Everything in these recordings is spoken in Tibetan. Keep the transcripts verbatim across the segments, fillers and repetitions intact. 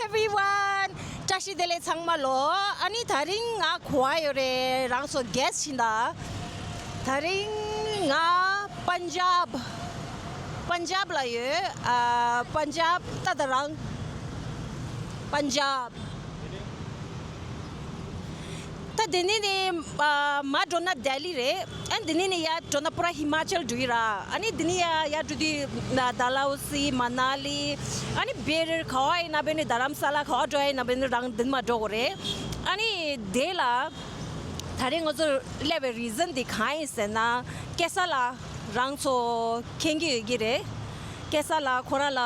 Everyone, བཀྲ་ཤིས་བདེ་ལེགས་ཚང་མ་ལོ། ཨ་ནི་དེ་རིང་ང་ག་པར་ཡོད་རེད། རང་ཚོ་གེ་སི་ཕྱིན་ད། དེ་རིང་ང་པན་ཇབ། པན་ཇབ་ལ་ཡོད། ཨ། པན་ཇབ་ད་ད་རང་། པན་ཇབ། ད་འདི་ནས་ནི་ཨ་མར་འགྲོ་ན་ལྡི་ལི་རེད། ཨ་འདི་ནས་ནི་ཡར་འགྲོ་ན་པུ་ར་ཧི་མ་ཅལ་འགྲོ་ཡི་ར། ཨ་ནི་འདི་ནས་ཡར་ཡར་འགྲོ་དུས་ཨ་ཌལ་ཧོ་སི་མ་ན་ལི། ཨ་ནི་བེ་རེར་ག་པར་ཡིན་ན་བས་ནི་རྡ་རམ་ས་ལ་ག་པར་འགྲོ་ཡ་ཡིན་ན་བས་ནི་རང་འདི་ནས་མར་འགྲོ་དགོས་རེད། ཨ་ནི་དེ་ལ་དེ་རིང་ང་ཚོ་སླེབས་པའི་རི་ཛན་དེ་གང་ཡིན་ཟེར་ན། ཀེ་ས་ལ། རང་ཚོ་མཁྱེན་གྱི་ཡོད་ཀྱི་རེད། ཀེ་ས་ལ་ཁོ་རང་ལ་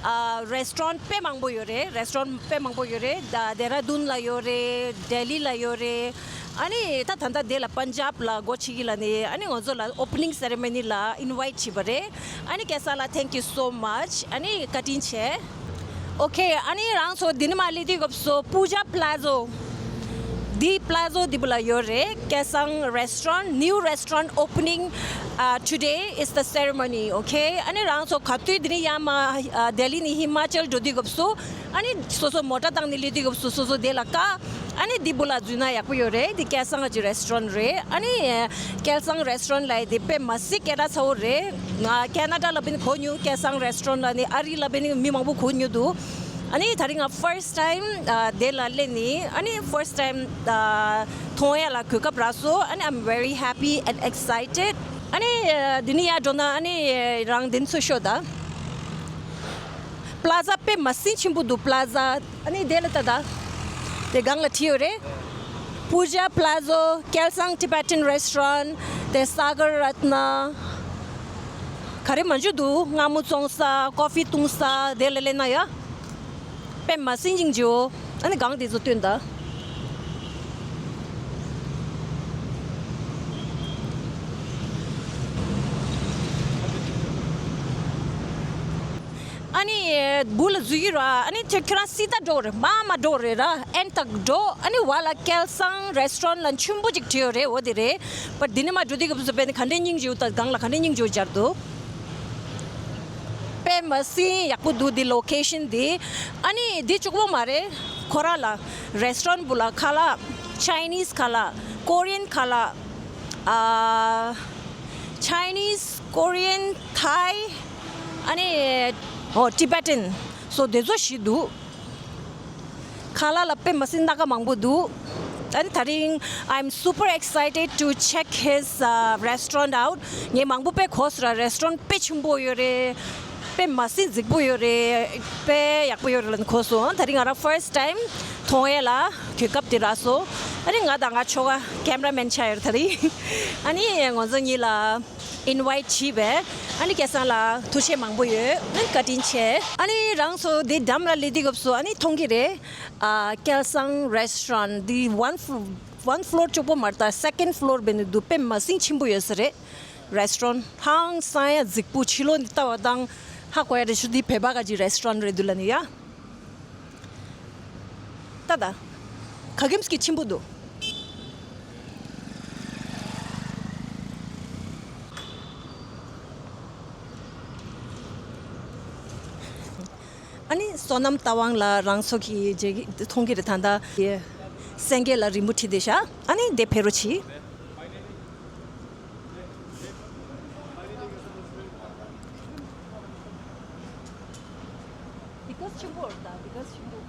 ཨ་རེ་སི་ཊོ་རན་ཊི་དཔེ་མང་པོ་ཡོད་རེད། རེ་སི་ཊོ་རན་ཊི་དཔེ་མང་པོ་ཡོད་རེད། ད་ལྡེ་ར་ལྡུན་ལ་ཡོད་རེད། ལྡི་ལི་ལ་ཡོད་རེད། ཨ་ནི་ད་ད་ལྟ་དེ་ལ་པན་ཇབ་ལ་སྒོ་ཕྱེ་གི་ལབ་ནས། ཨ་ནི་ང་ཚོ་ལ་ཨོ་པ་ནིང་སེ་རེ་མོ་ནི་ལ་ཨིན་ཝའི་ཊི་བྱས་པ་རེད། ཨ་ནི་ཀེ་ས་ལ་thank you so much. ཨ་ནི་བཀའ་དྲིན་ཆེ། ཨོ་ཁེ། ཨ་ནི་རང་ཚོ་འདི་ནས་མར་སླེབས་དུས་སྐབས་སུ་པུ་ཇ་པ་ལ་ཛོ། འདི་པ་ལ་ཛོ་འདི་པོ་ལ་ཡོད་རེད། Kaesang restaurant, new restaurant opening. Uh, today is the ceremony, okay? ཨ་ནི་རང་ཚོ་ག་དུས་འདི་ནས་ཡར་མར་ཨ་ལྡི་ལི་ནས་ཧི་མ་ཅལ་འགྲོ་དུས་སྐབས་སུ། ཨ་ནི་སོ་སོ་མོ་ཊ་བཏང་ནས་སླེབས་དུས་སྐབས་སུ་སོ་སོ་དེ་ལ་བཀག་ཨ་ནི་འདི་པོ་ལ་འཛུལ་ན་ཡག་པོ་ཡོད་རེད། འདི་ཀེ་སང་གི་རེ་སི་ཊོ་རན་ཊི་རེད། ཨ་ནི་ཀེ་སང་རེ་སི་ཊོ་རན་ཊི་ལབ་ཡ་དེ་དཔེ་མ་སྲིད་སྐད་གྲགས་ཚ་བོ་རེད། ང་ཁེ་ན་ཌ་ལ་བས་ནི་གོ་མྱོང་། ཀེ་སང་རེ་སི་ཊོ་རན་ཊི་ལབ་ནི་ཨ་རི་ལ་བས་ནི་མི་མང་པོ་གོ་མྱོང་འདུག་ཨ་ནི་དེ་རིང་ང་first time ཨ་དེ་ལ་སླེབས་ནི། ཨ་ནི་first time ཨ་མཐོང་ཡ་ལ་གོ་སྐབས་རག་སོང་། ཨ་ནི་I'm very happy and excited. ཨ་ནི་ཨ་འདི་ནས་ཡར་འགྲོ་ན་ཨ་ནི་རང་འདི་ཚོ་ཤོད་ད། པ་ལ་ཛ་དཔེ་མ་སྲིད་ཆེན་པོ་འདུག་པ་ལ་ཛ། ཨ་ནི་དེ་ལ་ལྟ་ད། དེ་སྒང་ལ་བྲིས་ཡོད་རེད། Puja Plaza, Kaesang Tibetan Restaurant, དེ་Sagar Ratna. ག་རེ་མང་པོ་འདུག་སྔ་མོ་བཙོང་ས། ཀོ་ཕི་བཏུང་ས། དེ་ལ་སླེབས་ན་ཡ། དཔེ་མ་སྲིད་ཅིག་འཇུ། ཨ་ནི་སྒང་དེ་ཚོ་སྟོན་ད། ཨ་ནི་སྦུག་ལ་འཛུལ་གྱི་ར། ཨ་ནི་ཁྱོད་ཁྱོད་རང་སྲིད་ད་འགྲོ་རེད། མ་མ་འགྲོ་རེད་ར། ཨེན་ཐག་འགྲོ། ཨ་ནི་བ་ལ་ཀལ་སང་རེ་སི་ཊོ་རན་ཊི་ལ་ཆེན་པོ་ཅིག་བྲིས་ཡོད་རེད། འོ་དེ་རེད། པར་འདི་ནས་མར་འགྲོ་དུས་སྐབས་སུ་དཔེ་ནི་ག་འདྲའི་སྙིང་རྗེ་པོ། ད་སྒང་ལ་ག་འདྲའི་སྙིང་རྗེ་པོ་སྦྱར་འདུག་དཔེ་མ་སྲིད་ཡག་པོ་འདུག་འདི་ལོ་ཀེ་ཤན་འདི། ཨ་ནི་འདི་གཅིག་པོ་མ་རེད། ཁོ་རང་ལ་རེ་སི་ཊོ་རན་ཊི་འབུ་ལ་ཁ་ལག Chinese ཁ་ལག Korean ཁ་ལག་ཨ་Chinese, Korean, Thai ཨ་ནི་ཨོ་Tibetan སོགས་དེ་ཚོ་ཞིག་འདུག་ཁ་ལག་ལ་དཔེ་མ་སྲིད་སྣ་ཁ་མང་པོ་འདུག་ཨ་ནི་དེ་རིང་I'm super excited to check his uh, restaurant out. ངས་མང་པོ་དཔེ་གོ་སོང་ར། རེ་སི་ཊོ་རན་ཊི་དཔེ་ཆེན་པོ་ཡོད་རེད། དཔེ་མ་སྲིད་རྫིག་པོ་ཡོད་རེད། དཔེ་ཡག་པོ་ཡོད་རེད་ལབ་ནས་གོ་སོང་། དེ་རིང་ང་རང་first time མཐོང་ཡས་ལ་གོ་སྐབས་དེ་རག་སོང་། ཨ་ནི་ང་དང་ང་ཆོ་ག་ཀེམ་ར་མེན་ཆགས་ཡོད་རེད་དེ་རིང་། ཨ་ནི་ང་ཚོ་གཉིས་ལ་ཨིན་ཝའི་ཊི་བྱས་པས། ཨ་ནི་ཀེ་སང་ལ་ཐུགས་རྗེ་མང་པོ་ཡོད། ཨ་ནི་བཀའ་དྲིན་ཆེ། ཨ་ནི་རང་ཚོ་དེ་འགྲམ་ལ་སླེབས་དུས་སྐབས་སུ་ཨ་ནི་མཐོང་གི་རེད། ཨ་ཀལ་སང་རེ་སི་ཊོ་རན་ཊི་འདི་one fl- one floor གཅིག་པོ་མ་རེད། ད་second floor བྱས་ནས་འདུག་དཔེ་མ་སྲིད་ཆེན་པོ་ཡོད་ས་རེད། རེ་སི་ཊོ་རན་ཊི་ཧང་སང་ཡ་རྫིག་པོ། ཕྱི་ལོགས་ནས་ལྟ་བ་དང་ཧ་གོ་ཡ་རེད། ཆུ་འདི་བོད་པ་ག་གི་རེ་སི་ཊོ་རན་ཊི་རེད་འདུག་ལབ་ནི་ཡ། ད་ད། ག་གེམ་སི་གི་ཆེན་པོ་འདུག་ཨ་ནི་བསོད་ནམས་རྟ་དབང་ལགས་རང་ཚོ་གི་མཇལ་གི་མཐོང་གི་རེད། ད་ལྟ་སེང་གེ་ལ་རི་མོ་བྲིས་བསྡད་ཤག་ཨ་ནི་དེ་ཕེབས་རོགས་གྱིས། Because ཆེན་པོ་རེད་ད། Because ཆེན་པོ།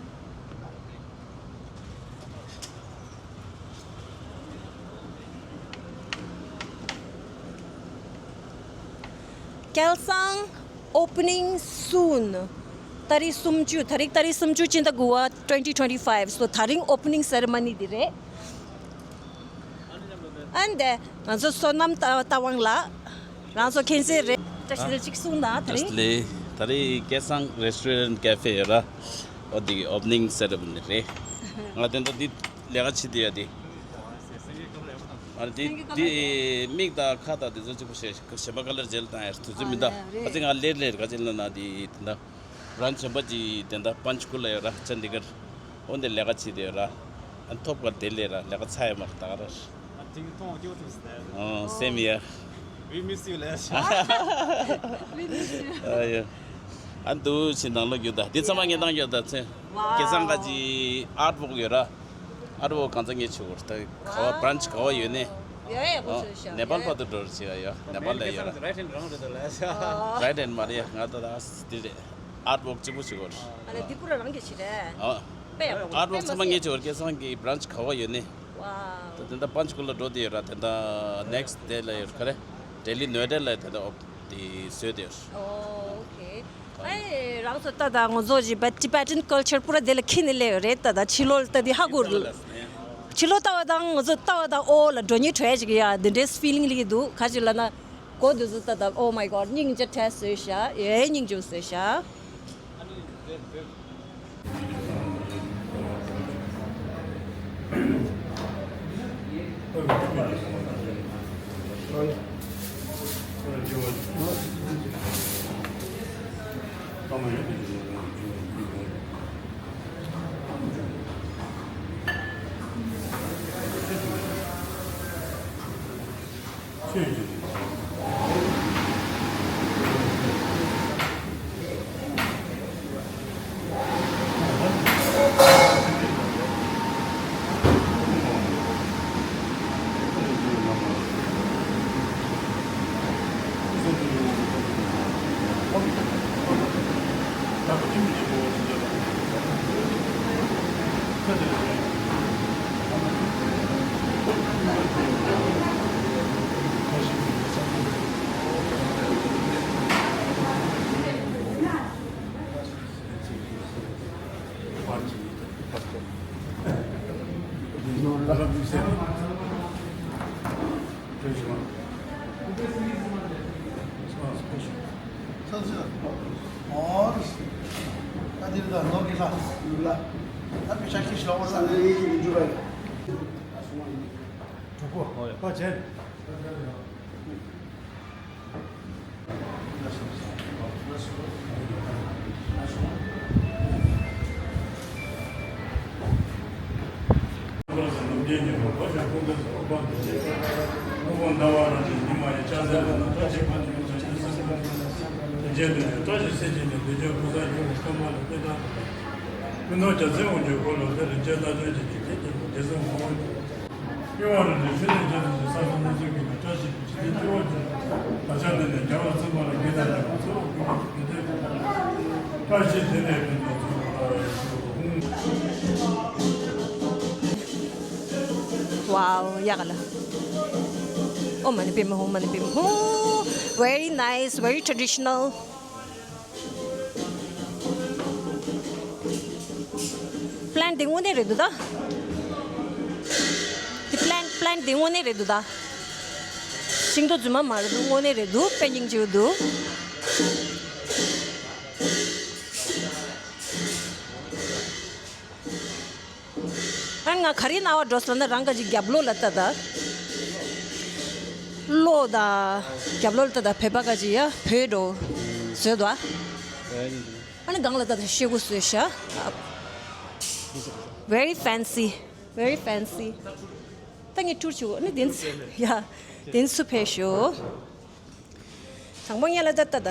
ཀལ་སང་opening soon. ཏ་རིག་སུམ་ཅུ། ཏ་རིག་ཏ་རིག་སུམ་ཅུ་སྤྱི་ཟླ་དགུ་པ་twenty twenty five. So དེ་རིང་opening ceremony འདི་རེད། ཨན་དེ་ང་ཚོ་བསོད་ནམས་རྟ་རྟ་དབང་ལགས། རང་ཚོ་མཁྱེན་གསལ་རེད། བཀྲ་ཤིས་བདེ་ལེགས་གཅིག་གསུངས་དང་དེ་རིང་། བཀྲ་ཤིས་བདེ་ལེགས། ད་རེས་སྐལ་བཟང་Restaurant Cafe ཡོད་ར། ཨོ་དེ་གི་opening ceremony རེད། ང་དེ་འདྲ་འདི་ལས་ཀ་བྱེད་དུས་ཡ་དེ། ཨ་དེ་དེ་མིག་དང་ཁ་དང་དེ་ཚོ་གཅིག་པོ་བྱས་གཞན་པ་ཁ་ལར་gel བཏང་ཡ་དུས་ཚོད་མི་འདུག་ཨ་ཙི་ང་ལེར་ལེར་ག་ཅི་ལ་ན་དེ་དེ་འདྲ། རང་གཞན་པ་ཅིག་དེ་འདྲ་པན་ཆ་གུ་ལ་ཡོད་ར། ཅན་དི་གར། འོ་འདི་ལས་ཀ་བྱེད་དེ་ཡོད་ར། ཨ་ཐོབ་ཀ་དེ་ལས་ར་ལས་ཀ་ཚ་ཡ་མ་རེད་ད་ག་ར། ཨ་ཐིང་ཐོང་ཀྱོ་ཐུག་སྟེ། ཨོ་same here. We miss you ལས། We miss you. ཨ་ཡ། ཨ་འདུག་ཕྱིན་དང་ལོ་རྒྱུ་ད་དེ་ཚང་མ་ངས་བཏང་ཡོད་ད་ཚེ། ཝའོ། སྐལ་བཟང་ཁ་ཅིག་ཨར་ཝོག་ཡོད་ར། ཨར་ཝོག་གང་ཚང་ངས་བྱེད་དགོས་ད་ག་བ་བྷ་རན་ཆི་ག་བ་ཡོད་ནས། ཡོད་ཡོད་པོ་ཨོ་བཟོས་ཤག་ནེ་པཱལ་བར་དུ་འགྲོ་རེད་བྱེད་ཡ་ཡོད་ནེ་པཱལ་ལ་ཡོད་ར། རའེ་ཊི་ཧེན་ཌི་རང་རེད་ད་ལ་ཡ། ཨོ། རའེ་ཊི་ཧེན་ཌི་མ་རེད་ཡ་ང་ད་ད་དེ་རེད། ཨར་ཝོག་གཅིག་པོ་བྱེད་དགོས་རེད། ཨ་ལ་འདི་པུ་ར་རང་གི་བྱེད་རེད། ཨོ། དཔེ་ཡག་པོ་ཨར་ཝོག་ཚང་མ་ངས་བྱེད་དགོས་རེད་སྐལ་བཟང་གི་བྷ་རན་ཆི་ག་བ་ཡོད་ནས། ཝའོ། ད་དེ་འདྲ་པན་ཆ་གུ་ལ་འགྲོ་དེ་ཡོད་ར་དེ་འདྲ་ནེག་སི་ཊི་ཌེ་ལ་ཡོད་ག་རེ། ལྡི་ལི་ནོའེ་ཌ་ལ་དེ་འདྲ་ཨོ་དེ་བཟོས་དེ་ཡོད། ཨོ་ཨོ་ཁེ། ཨེ་རང་ཚོ་ད་ད་ང་ཚོ་ཅི་པ་ཊི་བེ་ཊན་ཀལ་ཆར་པུ་ར་དེ་ལ་ཁྱེར་ནས་སླེབས་ཡོད་རེད་ད་ད་ཕྱི་ལོགས་ལ་ལྟ་དེ་ཧ་གོ་རེད། ཕྱི་ལོགས་ལྟ་བ་དང་ང་ཚོ་ལྟ་བ་དང་ཨོ་ལ་འགྲོ་སྙིང་བྲོ་ཡ་ཅིག་ཡ་དེ་འདྲའི་ཕི་ལིང་ལི་འདུག་ག་ཅི་ལ་ན། གོ་དུས་སུ་ད་ལྟ། Oh my God. སྙིང་རྗེ་བྲལ་བཟོས་ཤག་ཡེ་སྙིང་རྗེ་བཟོས་ཤག Wow, ཡག་ལ། ཨོཾ་མ་ཎི་པདྨེ་ཧཱུྃ། ཨོཾ་མ་ཎི་པདྨེ་ཧཱུྃ། Very nice, very traditional. Plant དེ་དངོས་གནས་རེད་འདུག་ད། དེ་plant, plant དེ་དངོས་གནས་རེད་འདུག་ད། ཤིང་ཏོག་རྫུན་མ་མ་རེད་འདུག་དངོས་གནས་རེད་འདུག་དཔེ་སྙིང་རྗེ་པོ་འདུག་ཨ་ང་ག་རེ་རྣ་བ་འགྲོ་སོང་ན་རང་ག་ཅིག་རྒྱབ་ལོགས་ལ་ལྟ་ད། གློག་ད། རྒྱབ་ལོགས་ལ་ལྟ་ད་བོད་པ་ག་ཅིག་ཡ་བོད་འགྲོ། བཟོས་དོ། ཨ་ནི་སྒང་ལ་ལྟ་ད་ཤེལ་སྒོ་བཟོས་ཤག Very fancy, very fancy. ད་ངས་ཊུར་བྱེད་དགོས་ནི་དེ་ཚོ་ཡ་དེ་ཚོ་ཕེབས་ཤོག་དང་པོ་ངས་ལ་ད་ལྟ་ད་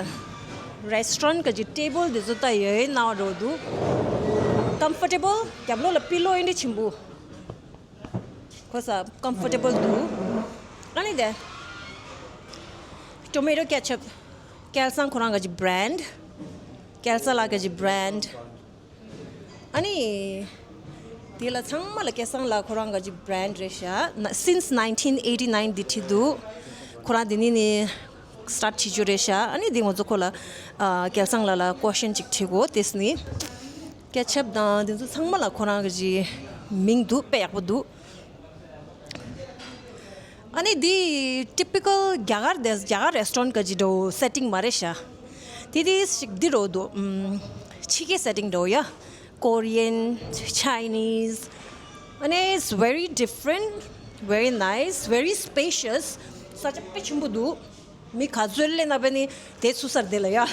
རེ་སི་ཊོ་རན་ག་ཅིག་ཊེ་བལ་དེ་ཚོ་ལྟ་ཡོད་ན་འགྲོ་འདུག་ཀམ་ཕོར་ཊེ་བལ། རྒྱབ་ལོགས་ལ་པི་ལོ་ཨེ་འདྲ་ཆེན་པོ། ཁོ་ས་ཀམ་ཕོར་ཊེ་བལ་འདུག་ཨ་ནི་དེ་ཊོ་མེ་ཊོ་ཀེ་ཆབ། སྐལ་བཟང་ཁོ་རང་ག་ཅིག་བྷི་རན་ཌི། སྐལ་བཟང་ལགས་ག་ཅིག་བྷི་རན་ཌི། ཨ་ནི། དེ་ལ་ཚང་མ་ལ་སྐལ་བཟང་ལགས་ཁོ་རང་ག་ཅིག་བྷི་རན་ཌི་རེད་ཤག Since nineteen eighty-nine འདི་བྲིས་འདུག་ཁོ་རང་འདི་ནས་ནི་སི་ཊཱར་ཊི་བྱེད་རྒྱུ་རེད་ཤག་ཨ་ནི་འདི་ང་ཚོ་ཁོ་ལ་ཨ་སྐལ་བཟང་ལགས་ལ་ཀོ་ཤན་ཅིག་དྲི་དགོས་དེ་ནི། སྐེ་ཆབ་དང་འདི་ཚོ་ཚང་མ་ལ་ཁོ་རང་གི་ཅིག་མིང་འདུག་དཔེ་ཡག་པོ་འདུག་ཨ་ནི་འདི་ཊི་པི་ཀལ་རྒྱ་གར་དེ་རྒྱ་གར་རེ་སི་ཊོ་རན་ག་ཅིག་འདྲ་བོ་སེ་ཊིང་མ་རེད་ཤག་དེ་དེ་ཞིག་འདི་རོ་འདུག་ཕྱི་རྒྱལ་སེ་ཊིང་འདྲ་བོ་ཡ། Korean, Chinese. ཨ་ནི་it's very different, very nice, very spacious. ས་ཆ་དཔེ་ཆེན་པོ་འདུག་མི་ག་ཚོད་སླེབས་ན་བས་ནི་དེ་ཚུད་ས་རེད་དེ་ལ་ཡ། ཨ་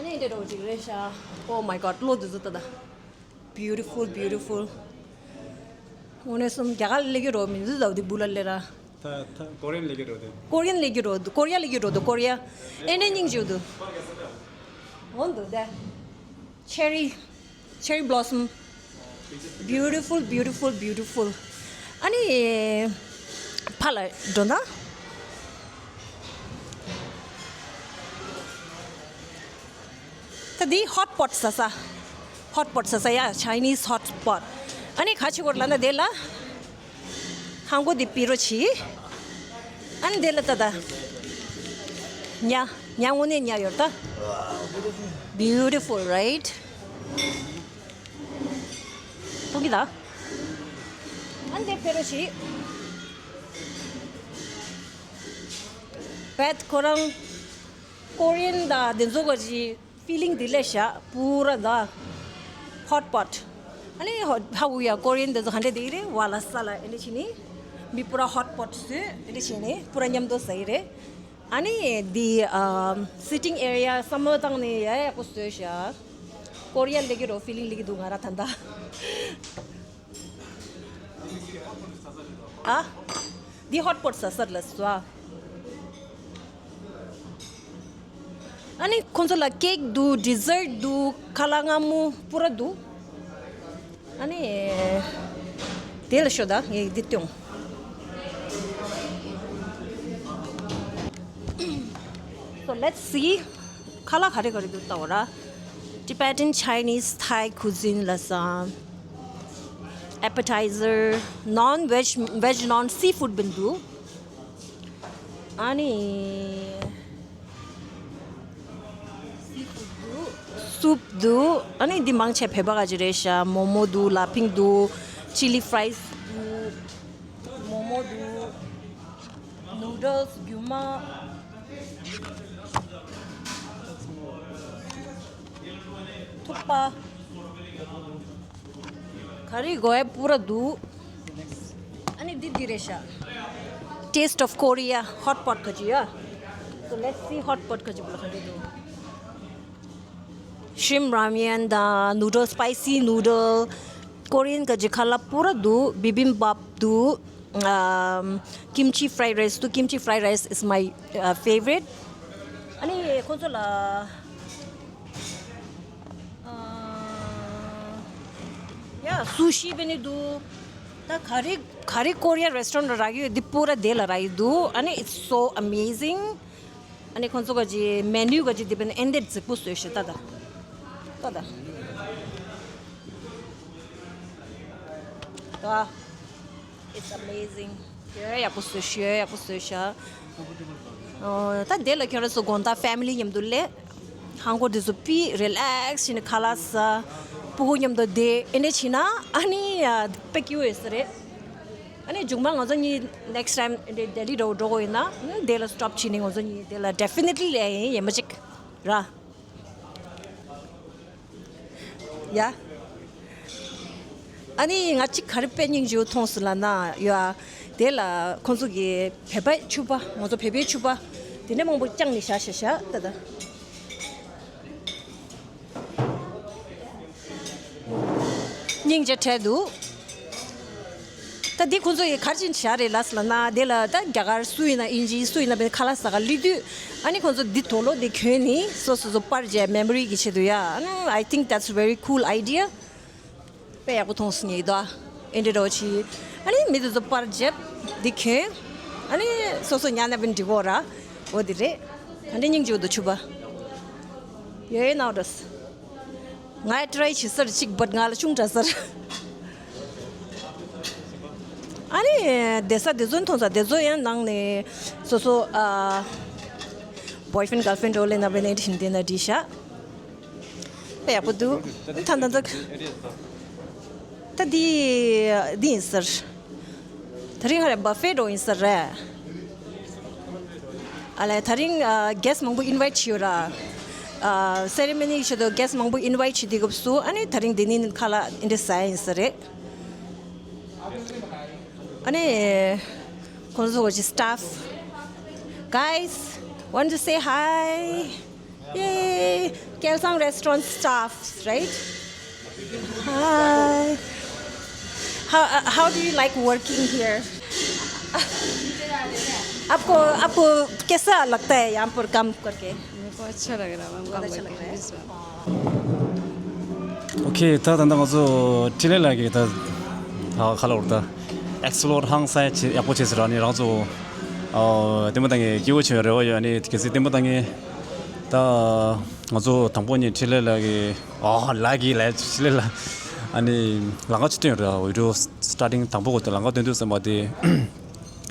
ནི་འདི་འདྲ་བོ་ཅིག་རེད་ཤག Oh my God, གློག་འདི་ཚོ་ལྟ་ད། Beautiful, beautiful. དངོས་གནས་སོང་རྒྱ་གར་སླེབས་ཀྱི་རོ་མི་འདུག་ད་འདི་སྦུག་ལ་སླེབས་ར། ད་ད་ཀོ་རི་ཡན་སླེབས་ཀྱི་རོ་དེ། ཀོ་རི་ཡན་སླེབས་ཀྱི་རོ་འདུག་ཀོ་རི་ཡ་སླེབས་ཀྱི་རོ་འདུག་ཀོ་རི་ཡ། ཨེ་འདྲ་སྙིང་རྗེ་འདུག་འོ་འདུག་དེ། Cherry, cherry blossom. Beautiful, beautiful, beautiful. ཨ་ནི་ཕར་ལ་འགྲོ་ན། ད་འདི་hot pot ཟ་ས། hot pot ཟ་ས་ཡ། Chinese hot pot. ཨ་ནི་ག་ཆི་གོར་ལ་ན་དེ་ལ། ཧང་གོ་དེ་པི་རོ་ཆི། ཨ་ནི་དེ་ལ་ད་ད། ཉ། ཉ་དངོས་གནས་ཉ་ཡོད་ད། Beautiful, right? ཕུག་གི་ད། ཨ་ནི་དེ་པི་རོ་ཆི། བེད་ཁོ་རང་། Korean ད་དེ་ཚོ་ག་ཅི། Feeling དེ་ལས་བཞག་པུ་ར་ད། Hot pot. ཨ་ནི་ཧོ་ཧ་བུ་ཡ་ཀོ་རི་ཡན་དེ་ཚོ་ག་འདྲ་དེ་རེད། བ་ལ་ས་ལ་ཨེ་འདྲ་བྱས་ནི། མི་པུ་ར་hot pot བཟོས་ཨེ་འདྲ་བྱས་ནི་པུ་ར་མཉམ་དུ་ཟ་ཡི་རེད། ཨ་ནི་དེ་ཨམ་sitting area summer བཏང་ནི་ཡ་ཡག་པོ་བཟོས་བཞག་ཀོ་རི་ཡ་སླེབས་ཀྱི་རོ་feeling སླེབས་ཀྱི་འདུག་ང་ར་ད་ལྟ། ཨ། འདི་hot pot ཟ་ས་རེད་ལ་སོ། ཨ་ནི་ཁོང་ཚོ་ལ་cake འདུག dessert འདུག་ཁ་ལག་མངར་མོ་པུ་ར་འདུག་ཨ་ནི་དེ་ལ་ཤོག་ད་ངས་འདི་སྟོན། So let's see. ཁ་ལག་ག་རེ་ག་རེ་འདུག་ལྟ་བ་ར། Tibetan, Chinese, Thai cuisine ལ་སང་། Appetizer, non veg, veg, non seafood བིན་འདུག་ཨ་ནི། སུབ་འདུག་ཨ་ནི་འདི་མང་ཆེ་བོད་པ་ག་ཅི་རེད་ཤག་མོ་མོ་འདུག་ལ་ཕིང་འདུག chili fries འདུག་མོ་མོ་འདུག noodles རྒྱུ་མ། ཐུག་པ། ག་རེ་དགོས་ཡ་པུ་ར་འདུག་ཨ་ནི་འདི་འདི་རེད་ཤག Taste of Korea hot pot ག་ཅི་ཡ། So let's see hot pot ག་ཅི་པུ་ར་ག་འདྲ་འདུག Shrimp ramen དང་noodle, spicy noodle, Korean ག་ཅི་ཁ་ལག་པུ་ར་འདུག bibimbap འདུག་ཨམ་kimchi fried rice འདུག kimchi fried rice is my uh, favorite. ཨ་ནི་ཁོང་ཚོ་ལ། ཡ་སུ་ཤི་བེ་ནི་འདུག་ད་ག་རེ་ག་རེ་ཀོ་རི་ཡ་restaurant ལ་རག་ཡོད་འདི་པུ་ར་དེ་ལ་རག་ཡོད་འདུག་ཨ་ནི་it's so amazing. ཨ་ནི་ཁོང་ཚོ་ག་ཅི་menu ག་ཅི་འདི་བེ་ནི་ཨེ་འདེབས་རྫིག་པོ་བཟོས་ཤག་ད་ད་ད་ད། ད། It's amazing. ཞེ་ཡག་པོ་བཟོས་ཞེ་ཡག་པོ་བཟོས་ཤག་ཨོ་ད་དེ་ལ་ཁྱོད་རང་ཚོ་དགོང་དག་family མཉམ་དུ་སླེབས། ཧང་གོ་དེ་ཚོ་ཕི་relax བྱས་ནས་ཁ་ལག་ཟ། སྤུ་གུ་མཉམ་དུ་བསྡད་ཨེ་འདྲ་བྱས་ན་ཨ་ནི་དཔེ་སྐྱིད་པོ་ཡོད་ས་རེད། ཨ་ནི་མཇུག་མ་ང་ཚོ་གཉིས་next time ཨེ་འདྲ་ལྡི་ལི་འགྲོ་འགྲོ་གི་ཡིན་ན་དེ་ལ་stop བྱས་ནས་ང་ཚོ་གཉིས་དེ་ལ་definitely སླེབས་ཡིན་ཡིན་མ་གཅིག་ར། ཡ། ཨ་ནི་ང་གཅིག་ག་རེ་དཔེ་སྙིང་རྗེ་པོ་མཐོང་སོང་ལབ་ན་ཡ། དེ་ལ་ཁོང་ཚོ་གི་བོད་པའི་ཕྱུ་པ་ང་ཚོ་བོད་པའི་ཕྱུ་པ་དེ་འདྲ་མང་པོ་བརྐྱངས་ནས་བཞག་བཞག་བཞག་ད་ད། སྙིང་རྗེ་བྲལ་འདུག་ད་འདི་ཁོང་ཚོ་ཡི་གར་ཕྱིན་བྱ་རེད་ལབ་ལབ་ན་དེ་ལ་ད་རྒྱ་གར་སུ་ཡིན་ན་ཨིན་ཇི་སུ་ཡིན་ན་བས་ཁ་ལག་ཟ་ག་སླེབས་དུས་ཨ་ནི་ཁོང་ཚོ་འདི་དུག་ལོག་འདི་གྱོན་ནི་སོ་སོ་སོ་པར་རྒྱག་མེ་མོ་རི་གི་ཆེད་དུ་ཡ། ཨ་ནི་I think that's very cool idea. དཔེ་ཡག་པོ་མཐོང་སོང་ངས་ད་ཨེ་འདྲ་རོ་ཆི། ཨ་ནི་མི་དེ་ཚོ་པར་རྒྱབ་འདི་གྱོན། ཨ་ནི་སོ་སོ་ཉལ་ན་བས་འགྲིག་གོ་ར། འོ་དེ་རེད། ག་འདྲ་སྙིང་རྗེ་པོ་འདུག་ཕྱུ་པ། ཡོད་ཡོད་ནའོ་ཌོས། ང་ཡ་try བྱེད་སར་གཅིག་but ང་ལ་ཆུང་དྲགས་སར། ཨ་ནི་བསྡད་ས་དེ་ཚོ་མཐོང་ས་དེ་ཚོ་ཡང་ནང་ནས་སོ་སོ་ཨ་boyfriend girlfriend འགྲོ་ལེ་ན་བས་ནས་དྲིན་དེ་ན་དྲིས་ཤག་དཔེ་ཡག་པོ་འདུག་ད་ད་ད་ད་འདི་འདི་ཡིན་སར། ད་རིང་ཧ་རེ་buffet འགྲོ་ཡིན་ས་རེད། ཨ་ལས་ད་རིང་ཨ་guest མང་པོ་invite བྱས་ཡོད་ར། ཨ་ceremony གི་ཆེད་དུ་guest མང་པོ་invite བྱས་དུས་སྐབས་སུ་ཨ་ནི་ད་རིང་འདི་ནི་ཁ་ལག་འདི་འདྲ་ཟ་ཡིན་ས་རེད། ཨ་ནི་ཁོང་ཚོ་གི་staff guys want to say hi. Yay! Kelsang restaurant staffs, right? Hi. How, uh, how do you like working here? आपको आपको कैसा लगता है यहाँ पर काम करके? मेरे को अच्छा लग रहा है मैम, काम करके। ཨོ་ཁེ། ད་ད་ལྟ་ང་ཚོ་འཕྲིན་ལས་ལགས་ཀྱིས་ད་ཧ་ཁ་ལོར་ད་ཨེགས་པི་ལོར་ཧང་སང་ཡག་པོ་བྱས་ཟེར། ཨ་ནི་རང་ཚོ་ལྟད་མོ་ལྟ་མཁན་སྐྱིད་པོ་བྱུང་བའི་རེ་བ་ཡོད། ཨ་ནི་གལ་སྲིད་ལྟད་མོ་ལྟ་མཁན་ད་ང་ཚོ་དང་པོ་ཉིད་འཕྲིན་ལས་ལགས་ཀྱིས་ཨོ་ལགས་ཀྱིས་ལས་འཕྲིན་ལས་ལགས་ཨ་ནི་ལམ་ཁ་ཅིག་སྟོན་ཡོད་རེད། བི་ཌི་ཡོ་སི་ཊར་ཊིང་དང་པོ་གོ་དེ་ལམ་ཁ་སྟོན་དུས་ཙམ་པ་དེ།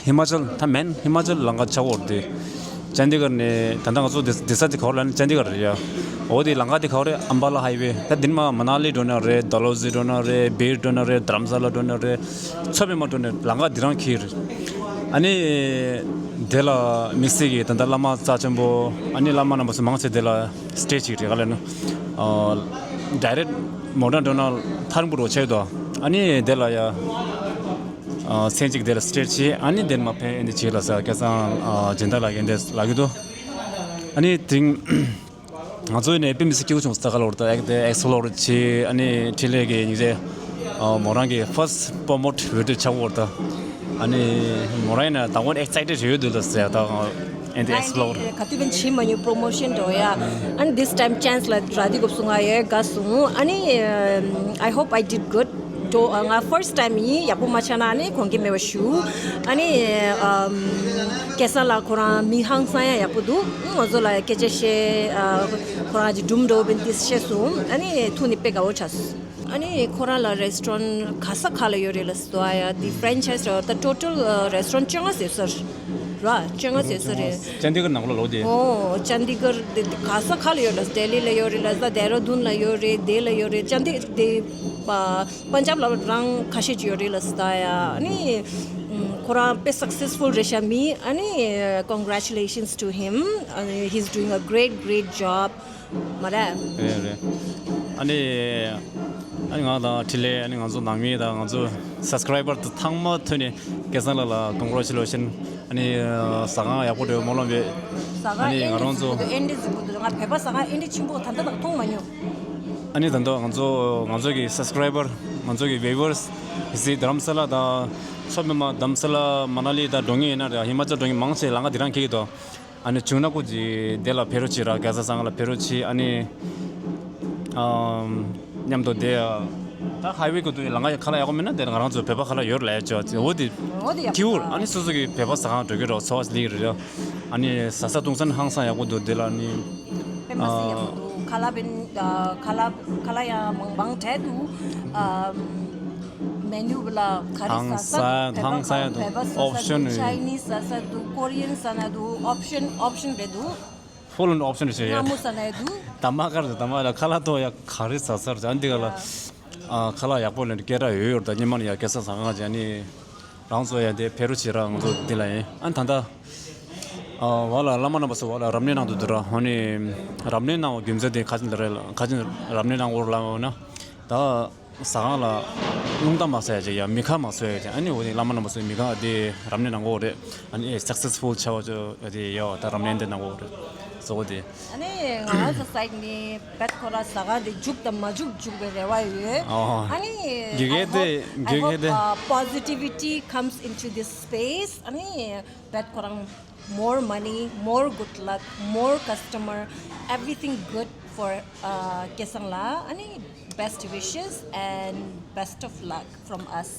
ཧི་མ་ཅལ། ད་མེན་ཧི་མ་ཅལ་ལམ་ཁ་ཆགས་ཡོད་རེད་དེ། ཅན་དི་གར་ནས་ད་ལྟ་ང་ཚོ་འདི་འདི་ས་དེ་ག་བར་ལ་ནི་ཅན་དི་གར་རེད་ཡ། འོ་དེ་ལམ་ཁ་དེ་ག་བར་རེད། ཨམ་བ་ལ་ཧའི་ཝེ། ད་འདི་ནས་མ་མ་ན་ལི་འགྲོ་ན་རེད། ཌལ་ཧོ་སི་འགྲོ་ན་རེད། སྦིར་འགྲོ་ན་རེད། དྷ་རམ་ས་ལ་འགྲོ་ན་རེད། མཚོ་པདྨ་འགྲོ་ན་རེད། ལམ་ཁ་འདི་རང་འཁེལ་རེད། ཨ་ནི་དེ་ལ་དམིགས་བསལ་གྱི་ད་ལྟ་བླ་མ་རྩ་ཆེན་པོ་ཨ་ནི་བླ་མ་རྣམ་པ་ཚོ་མང་ཆེ་དེ་ལ་སི་ཊེ་ཇི་ཅིག་རེད། ག་ལ་ནི་ཌའི་རེག་མོ་ཊ་འགྲོ་ན་ཐག་རིང་པོ་འགྲོ་ཆེ་དོ། ཨ་ནི་དེ་ལ་ཡ། མཚན་གཅིག་དེར་སི་ཊེ་ཇི་བྱས། ཨ་ནི་དེར་མ་ཕེབས་ཨེ་འདི་བྱས་ལ་ས་སྐལ་བཟང་སྦྱིན་བདག་ལགས་ཀྱིས་འདི་ལབ་ཀྱི་འདུག་ཨ་ནི་དེང་ང་ཚོ་ནས་དཔེ་མི་སྲིད་སྐྱིད་པོ་བྱུང་སོང་། ད་ག་ལོར་ད་ཨེག་དེ་ཨེགས་པི་ལོར་བྱས། ཨ་ནི་འཕྲིན་ལས་ཀྱི་ཉིན་རེ་མོ་རང་གི་ཕར་སི་པོ་མོ་ཊི་བི་ཌི་ཡོ་ཆགས་ཡོད་རེད་ད། ཨ་ནི་མོ་རང་ཡིན་ན་ད་དགོང་ཨེག་སའི་ཊེཌ་ཡོད་འདུག་ལ་ཟེར་ད་ཨེ་འདི་ཨེགས་པི་ལོར། ག་དུས་བན་ཆི་མ་ཉུ་པྲོ་མོ་ཤན་འགྲོ་ཡ། And this time chance ལ་ར་དི་གོབ་སུ་ང་ཡོད་དགའ་སོང་། ཨ་ནི་I hope I did good. འགྲོ་ང་ཕར་སི་ཊའིམ་ཡིན། ཡག་པོ་མ་ཆགས་ན་ཨ་ནི་དགོངས་འགལ་མེད་པ་ཞུ། ཨ་ནི་ཨམ་སྐལ་བཟང་ལགས་ཁོ་རང་མི་ཧང་སང་ཡ་ཡག་པོ་འདུག་ང་ཚོ་ལ་སྐད་ཆ་བཤད། ཨ་ཁོ་རང་གི་སྒྲུང་འདྲ་པོ་འདི་བཤད་སོང་། ཨ་ནི་ཐུགས་ནི་དཔེ་དགའ་བོ་ཆགས་སོང་། ཨ་ནི་ཁོ་རང་ལ་རེ་སི་ཊོ་རན་ག་ས་ག་ལ་ཡོད་རེད་ལ་སོ་ཡ། འདི་ཕ་རན་ཆའི་སི་རེད། ད་ཊོ་ཊལ་རེ་སི་ཊོ་རན་བཅོ་ལྔ་ཟེར་ས་རེད། ཅན་དི་གར་ནང་ལ་ལོ་དེ། ཨོ་ཅན་དི་གར་དེ་ག་ས་ག་ལ་ཡོད་རེད། ལྡི་ལི་ལ་ཡོད་རེད་ལ་ས། ཌེ་ར་ཌུན་ལ་ཡོད་རེད། དེ་ལ་ཡོད་རེད། ཅན་དི་དེ་པ་པན་ཇབ་ལ་རང་ཁ་ཤས་ཅིག་ཡོད་རེད་ལ་ས་ཡ། ཨ་ནི་ཁོ་རང་དཔེ་སག་སེ་སི་ཕུལ་རེད་ཤག་མི། ཨ་ནི་congratulations to him. ཨ་ནི་he's doing a great great job. མ་རེད། རེད་རེད། ཨ་ནི་ཨ་ནི་ང་དང་འཕྲིན་ལས། ཨ་ནི་ང་ཚོ་ནང་མི་དང་ང་ཚོ་སབ་སི་ཀ་རའི་བར་དུ་ཚང་མ་ཐོན་ནས་སྐལ་བཟང་ལགས་ལ་ཀོང་གི་རེ་ཅུ་ལེ་ཤན། ཨ་ནི་ཟ་ཁང་ཡག་པོ་འདྲ་པོ་སྨོན་ལམ་ཡོད། ཟ་ཁང་ཨ་ནི་ང་རང་ཚོ་ཨེ་འདྲ་ཟིག་པོ་འདུག་ང་བོད་པ་ཟ་ཁང་ཨེ་འདྲ་ཆེན་པོ་ད་ལྟ་དང་མཐོང་མ་མྱོང་། ཨ་ནི་ད་ལྟ་ང་ཚོ་ང་ཚོ་གི་སབ་སི་ཀ་རའི་བར། ང་ཚོ་གི་བིའུ་ཝར་སི། གལ་སྲིད་རྡ་རམ་ས་ལ་དང་མཚོ་པདྨ། རྡ་རམ་ས་ལ་མ་ན་ལི་དང་འགྲོ་མཁན་ཡིན་ན་རེད། ཧི་མ་ཅལ་འགྲོ་མཁན་མང་ཆེ་ལམ་ཁ་འདི་རང་འཁེལ་གྱི་འདུག་ཨ་ནི་བྱུང་ན་སྐུ་མཁྱེན་དེ་ལ་ཕེབས་རོགས་བྱེད་ར། རྒྱལ་ས་ཟ་ཁང་ལ་ཕེབས་རོགས་བྱེད། ཨ་ནི་ཨམ་མཉམ་དུ་དེ་ད་ཧའི་ཝེ་གི་དུ་ལམ་ཁ་ཁ་ལག་ཡག་པོ་མེད་ན་དེ་ང་རང་ཚོ་བོད་པ་ཁ་ལག་ཡོད་ལབ་ཡ་ཅོ་ཅེ། འོ་དེ་འོ་དེ་ཡག་ཐིའུར་པོ་ཨ་ནི་སོ་སོ་གི་བོད་པ་ཟ་ཁང་འགྲོ་གི་རོགས་ཚོ་བ་ལིག་རེད་ར། ཨ་ནི་ཟ་ས་འཐུང་ས་ནི་ཧང་སང་ཡག་པོ་འདུག་དེ་ལ་ནི་དཔེ་མ་སྲིད་ཡག་པོ་འདུག་ཁ་ལག་པན་ཁ་ལག་ཁ་ལག་ཡང་མང་མང་བྲལ་འདུག་ཨམ། མེ་ནུ་ལ་ག་རེ་ཟ་ས་འདུག་བོད་པ་ཟ་ས་འདུག་ཨོབ་ཤན་ཆའི་ནིས་ཟ་ས་འདུག་ཀོ་རི་ཡན་ཟ་ན་འདུག་ཨོབ་ཤན་ཨོབ་ཤན་རེད་འདུག་ཕུལ་ཨོན་ཨོབ་ཤན་རེད་ཤག་ཡ། སྔ་མོ་ཟ་ན་ཡ་འདུག་ད་མ་ཁར་ད་མ་ལ་ཁ་ལག་ཐོག་ཡ་ག་རེ་ཟ་ས་རེད། ཨ་འདི་ག་ལ་ཨ་ཁ་ལག་ཡག་པོ་ལེན་སྐད་གྲགས་ཡོད་ཡོད་རེད། ད་ཉི་མ་ནི་ཡ་སྐལ་བཟང་ཟ་ཁང་ཅན་ནི་རང་ཚོ་ཡ་དེ་ཕེབས་རོགས་བྱེད་ར། ང་ཚོ་འདི་ལ་ཡིན། ཨ་ད་ད་ཨ་བ་ལ་བླ་མ་རྣམ་པ་ཚོ་བ་ལ་རབ་གནས་གནང་དུ་འདུག་ར། ཧོ་ནི་རབ་གནས་གནང་བ་རྒྱུ་མཚན་དེ་ཁ་ཅིག་ལ་རེད། ཁ་ཅིག་རབ་གནས་གནང་བར་ལ་འོ་ན་ད། ཟ་ཁང་ལ་རླུང་རྟ་མ་ཟ་ཡ་ཅིག་ཡ། མི་ཁ་མ་གསོ་ཡ་ཅིག་ཨ་ནི་འོ་དེ་བླ་མ་རྣམ་པ་ཚོས་མི་ཁ་དེ་རབ་གནས་གནང་གོ་རེད། ཨ་ནི་སག་སེ་སི་ཕུལ་ཆགས་པ་ཅིག་དེ་ཡ་ད་རབ་གནས་དེ་གནང་གོ་རེད། གཙོ་བོ་དེ། ཨ་ནི་ང་རང་ཚོ་སའིཌ་ནས་བེད་ཁོ་ར་ཟ་ཁང་དེ་རྒྱུག་དང་མ་རྒྱུག་རྒྱུག་པའི་རེ་བ་ཡོད། ཨོ། ཨ་ནི་དགེ་རྒན་དེ་དགེ་རྒན་དེ། Positivity comes into this space. ཨ་ནི་བེད་ཁོ་རང་། More money, more good luck, more customer, everything good for uh, སྐལ་བཟང་ལགས། ཨ་ནི་best wishes and best of luck from us.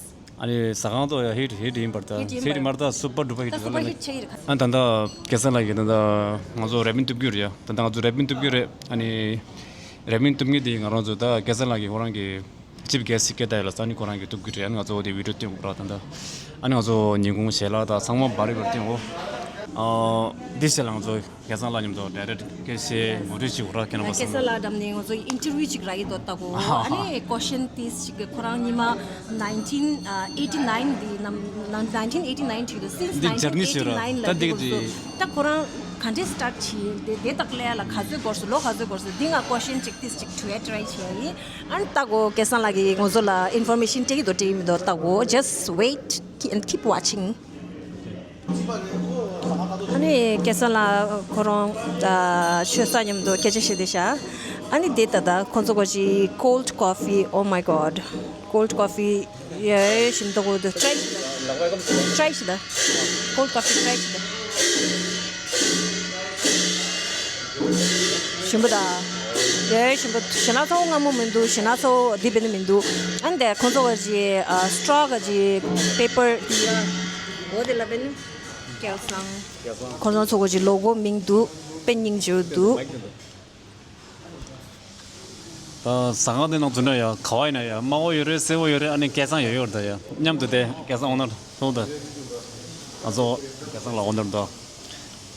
ཨ་ནི་ཟ་ཁང་ཐོག་ཡ་ཧིཊ་ཧིཊ་ཡིན་པར་ཐལ། ཧིཊ་ཡིན་པར་ཐལ། སུ་པར་ཌུ་པར་ཧིཊ། ད་སུ་པར་ཧིཊ་ཆགས་ཀྱི་རེད། ཨ་ད་ལྟ་སྐལ་བཟང་ལགས་ཀྱིས་ད་ལྟ་ང་ཚོ་རེབ་མིན་གཏུབ་རྒྱུ་རེད་ཡ། ད་ལྟ་ང་ཚོ་རེབ་མིན་གཏུབ་རྒྱུ་རེད། ཨ་ནི་རེབ་མིན་གཏུབ་མཁན་དེ་ང་རང་ཚོ་ད་སྐལ་བཟང་ལགས་ཀྱིས་ཁོ་རང་གི་ཅིབ་གེ་སི་སྐད་བརྡ་ཡོད་ལ་ས་ནི་ཁོ་རང་གིས་གཏུབ་ཀྱི་རེད། ཨ་ནི་ང་ཚོ་དེ་བི་ཌི་ཡོ་སྟོན་དགོས་ར། ད་ལྟ་ཨ་ནི་ང་ཚོ་ཉིན་གུང་ཞལ་ལག་དང་ཚང་མ་བར་བར་སྟོན་འོ། ཨ་འདི་ཞལ་ལག་ང་ཚོ་སྐལ་བཟང་ལགས་མཉམ་དུ་ཌའི་རེག་སྐད་ཆ་ངོ་སྤྲོད་བྱེད་དགོས་ར། ཁྱེད་རང་པ་སང་། སྐལ་བཟང་ལགས་འགྲམ་ནས་ང་ཚོ་ཨིན་ཊར་བིའུ་ཅིག་རག་གི་འདུག་ལྟ་གོ་ཨ་ནི་ཀོ་ཤན་ཏིས་ཅིག་གི་ཁོ་རང་ཉི་མ་ནའིན་ཊིན་ཨེ་ཊི་ནའིན་འདི་ནམ་ནའིན་ཊིན་ཨེ་ཊི་ནའིན་ཅིག་འདུག་སིན་སི་འདི་ནའིན་ཊིན་ཨེ་ཊི་ནའིན་ལ་འདི་སྐོར་སུ་ད་ཁོ་རང་ག་འདྲས་སི་ཊར་ཊི་བྱས་དེ་དེ་དག་ལས་ལ་ག་ཚོད་འགོར་སོང་ལོ་ག་ཚོད་འགོར་སོང་འདི་ང་ཀོ་ཤན་ཅིག་ཏིས་ཅིག་དྲི་ཡ་ཊི་རའི་བྱས་ཡིན། ཨ་ནི་ལྟ་གོ་སྐལ་བཟང་ལགས་ཀྱིས་ང་ཚོ་ལ་ཨིན་ཕོར་མེ་ཤན་སྤྲད་ཀྱི་འདུག་སྤྲད་ཀྱི་མི་འདུག་ལྟ་གོ just wait and keep watching. ཨ་ནི་སྐལ་བཟང་ལགས་ཁོ་རང་ཨ་ཆོས་ས་མཉམ་དུ་སྐད་ཆ་བཤད་བསྡད་ཤག་ཨ་ནི་དེ་ད་ལྟ་ཁོང་ཚོ་གོ་ཅི་cold coffee, oh my god, cold coffee ཡེ་ཞིམ་མདོག་གོ་དུ་ཊི་རའི་ཊི་རའི་བྱེད་ད། cold coffee ཊི་རའི་བྱེད་ད། ཞིམ་པོ་དང་། ཡ་ཞིམ་པོ། ཞེ་ན་ཚ་བོ་མངར་མོ་མི་འདུག་ཞེ་ན་ཚ་བོ་འདི་བས་ནི་མི་འདུག་ཨ་ནི་དེ་ཁོང་ཚོ་ག་ཅི་ཨ་སི་ཊྲོ་ག་ཅི་པེ་པར་དེ་འོ་དེ་ལ་བས་ནི་སྐལ་བཟང་། ཁོང་ཚོ་ཚོ་ག་ཅི་ལོ་གོ་མིང་འདུག་དཔེ་སྙིང་རྗེ་པོ་འདུག་ད་ཟ་ཁང་དེ་ནང་ཚུད་ན་ཡ་ག་བ་ཡིན་ན་ཡ་དམར་པོ་ཡོད་རེད། སེར་པོ་ཡོད་རེད། ཨ་ནི་སྐལ་བཟང་ཡོད་ཡོད་རེད། ད་ཡ་མཉམ་དུ་དེ་སྐལ་བཟང་འོ་ན་ཐུག་ད་ང་ཚོ་སྐལ་བཟང་ལ་འོ་ན་ད་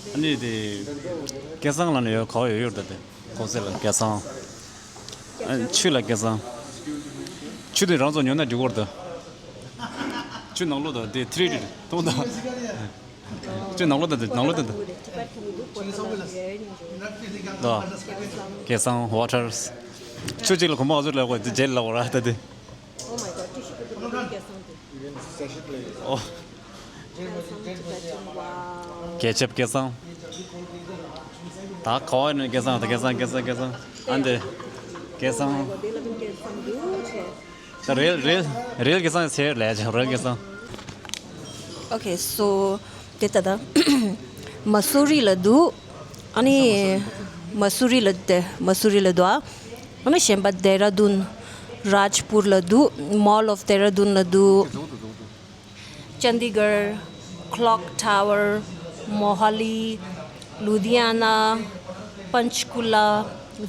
ཨ་ནི་དེ་སྐལ་བཟང་ལ་ནི་ཡ་ག་བ་ཡོད་ཡོད་རེད། ད་དེ་ཁོ་ཚེ་ལ་སྐལ་བཟང་། ཨ་ཆུ་ལ་སྐལ་བཟང་། ཆུ་དེ་རང་ཚོ་ཉོ་ན་འགྲིག་གོ་རེད། ད་ཆུ་ནང་ལོགས་ད་དེ་ཐི་རི་ཌི་ཐུག་ད། ཅི་ནང་ལོགས་དེ་ནང་ལོགས་དེ་ལ་སྐལ་བཟང་ཝ་ཊར། ཆུ་གཅིག་ལ་གོམ་པ་ག་ཚོད་ལབ་དགོས་དེ་རྗེས་ལབ་དགོས་ར་ད་དེ། Oh my god, tissue paper དེ་སྐལ་བཟང་དེ། ཨོ། སྐལ་བཟང་ཊི་བེ་ཊན་ཝའོ། རྒྱལ་ཁབ་སྐལ་བཟང་། ད་ག་བ་ནས་སྐལ་བཟང་ད་སྐལ་བཟང་སྐལ་བཟང་སྐལ་བཟང་ཨ་འདི་སྐལ་བཟང་། དེ་ལ་ཀུན་སྐལ་བཟང་འདུག་ཆེ། ད་རེལ་རེལ་རེལ་སྐལ་བཟང་ཟེར་ལས་ཀྱང་རེལ་སྐལ་བཟང་། Okay, so དེ་ད་ད་མ་སུ་རི་ལ་འདུག་ཨ་ནི་མ་སུ་རི་ལ་དེ་མ་སུ་རི་ལ་འདུག་ཨ་ནི་གཞན་པ་ལྡེ་ར་ལྡུན། རཱཇ་པུར་ལ་འདུག Mall of Dehradun ལ་འདུག་ཅན་དི་གར། Clock Tower, Mohali, Ludhiana, Panchkula,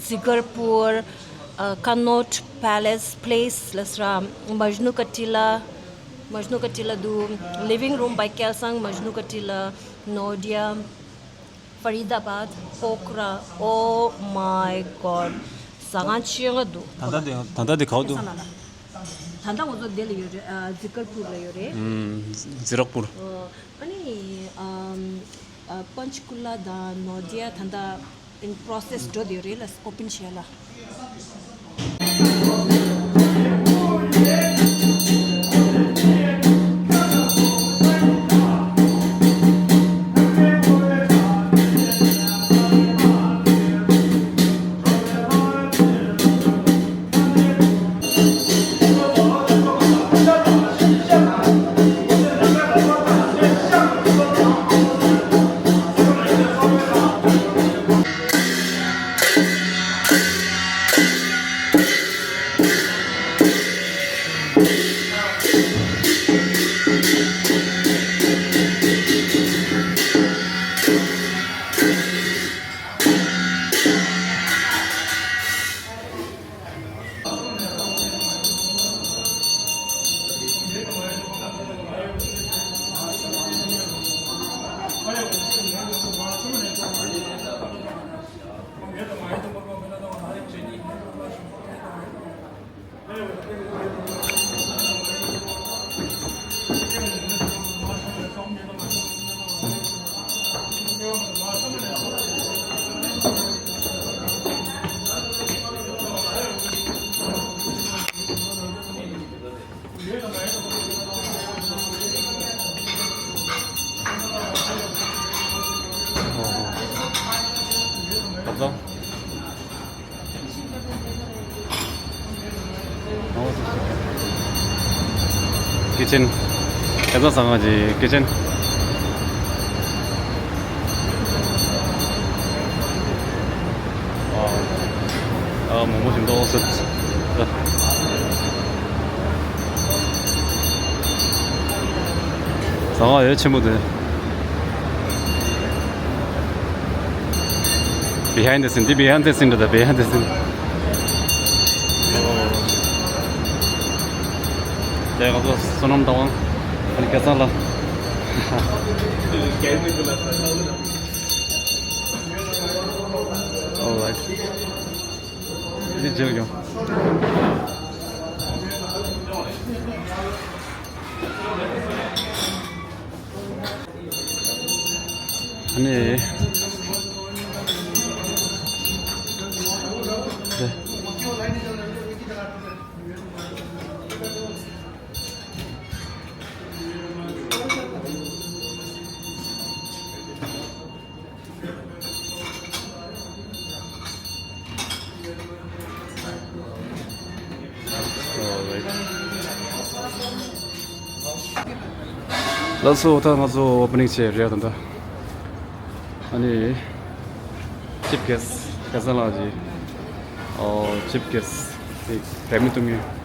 Zikarpur, uh, Connaught Palace Place ལ་སོགས་མཇནུ་ཀ་ཊི་ལ། མཇནུ་ཀ་ཊི་ལ་འདུག Living Room by སྐལ་བཟང་མཇནུ་ཀ་ཊི་ལ། Noida, Faridabad, Pokhara. Oh my god. ཟ་ཁང་ཆེ་ང་འདུག་ད་ལྟ་དེ་ད་ལྟ་དེ་ག་བ་འདུག་ད་ལྟ་ང་ཚོ་དེ་ལ་ཡོད་རེད། ཨ་ཛི་ཀར་པུར་ལ་ཡོད་རེད། ཨམ་ཛི་རག་པུར། ཨ་ནི་ཨམ་ཨ་པན་ཆ་ཀུ་ལ་དང་ནོ་དི་ཡ་ད་ལྟ་in process འགྲོ་བསྡད་ཡོད་རེད་ལ་ཨོ་པན་བྱས་ལ། ཁི་ཆེན། ཁ་སང་ཟ་ཁང་གི་ཁི་ཆེན། ཨ། ཨ། མོག་མོག་ཞིམ་ཏོག་ཏོག་སུ། ཟ་ཁང་ཡོད་ཆེན་པོ་དེ། Behind the scene, འདི་behind the scene་རེད་ད། Behind the scene། དེ་ང་ཚོ་བསོད་ནམས་དང་ཨ་ནི་སྐལ་བཟང་ལགས། Alright. འདི་མཇལ་ཡོང་། ཨ་ནི། དེ། ལགས་སོ། ད་ང་ཚོ་ཨོ་པ་ནིང་བྱས་རེད་ད་ལྟ། ཨ་ནི། ཆིབས་རྒྱས། སྐལ་བཟང་ལགས་ཀྱིས། ཨོ། ཆིབས་རྒྱས། དེ་བེད་མེད་གཏོང་མཁན།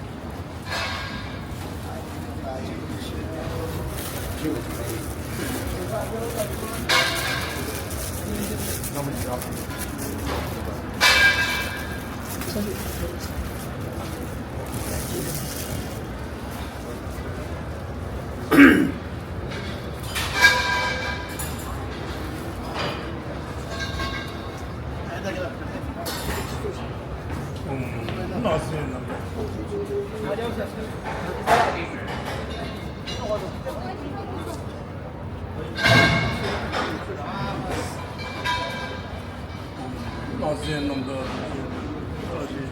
སྣང་སྲིད་རྣམ་དག་ཏུ་སྤྱོད་པའི་བཀྲ་ཤིས་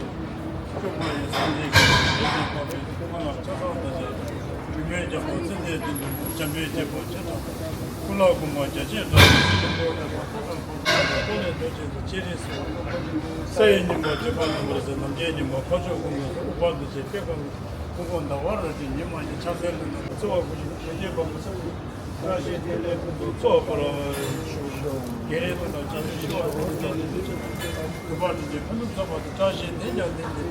ཤོག། མ་ཡིན་སངས་རྒྱས་ཀྱི་ཞལ་ལས་འཕགས་པའི་ཐུགས་ཀ་ལ་ཕྱག་འཚལ་བསྟོད་ཅིང་། སྒྲོལ་མའི་རྒྱལ་པོ་ཚེ་འདས་དོན་གྲུབ་འཇམ་དཔལ་དཀྱིལ་འཁོར་ཆེ་ཕྲ་ཀུན་ལ་གུས་པ་རྒྱ་ཆེར་གྲགས་པའི་ཆོས་འཁོར་ལས་ཐར་ཐོབ་པར་གོ་ལ་ཀོ་ལས་རྡོ་རྗེ་དང་སྤྱན་རས་གཟིགས། ས་ཡི་སྙིང་པོ་བྱེ་བ་ནམ་མཁར་གསལ། ནམ་མཁའི་སྙིང་པོ་འཕགས་མཆོག་ཀུན་དགའ་གསུམ། འོད་དཔག་ཏུ་མཆིའི་དཔལ་དཀར་པོ། ཕུང་པོ་ཟླ་བ་རལ་གྲི་ཉི་མ་བཞིན། ཕྱག་འཚལ་ལྷ་ནག་པོ། བརྩེ་བ་སྐུ་བཞི་ལྷུན་གྱིས་འབར་བ་སོགས། བཀྲ་ཤིས་བདེ་ལེགས་ཕུན་སུམ་ཚོགས་པར་ཤོག། བགེགས་རིགས་དང་ནང་བཅས་ཕྱོགས་བཅུ་ནས་བྱོན་པའི་དགེ་བ་འདི་ཉིད་ཕུན་སུམ་ཚོགས་པ་དང་བཀྲ་ཤིས་དེས་ཀྱང་ལྡན་ཏེ་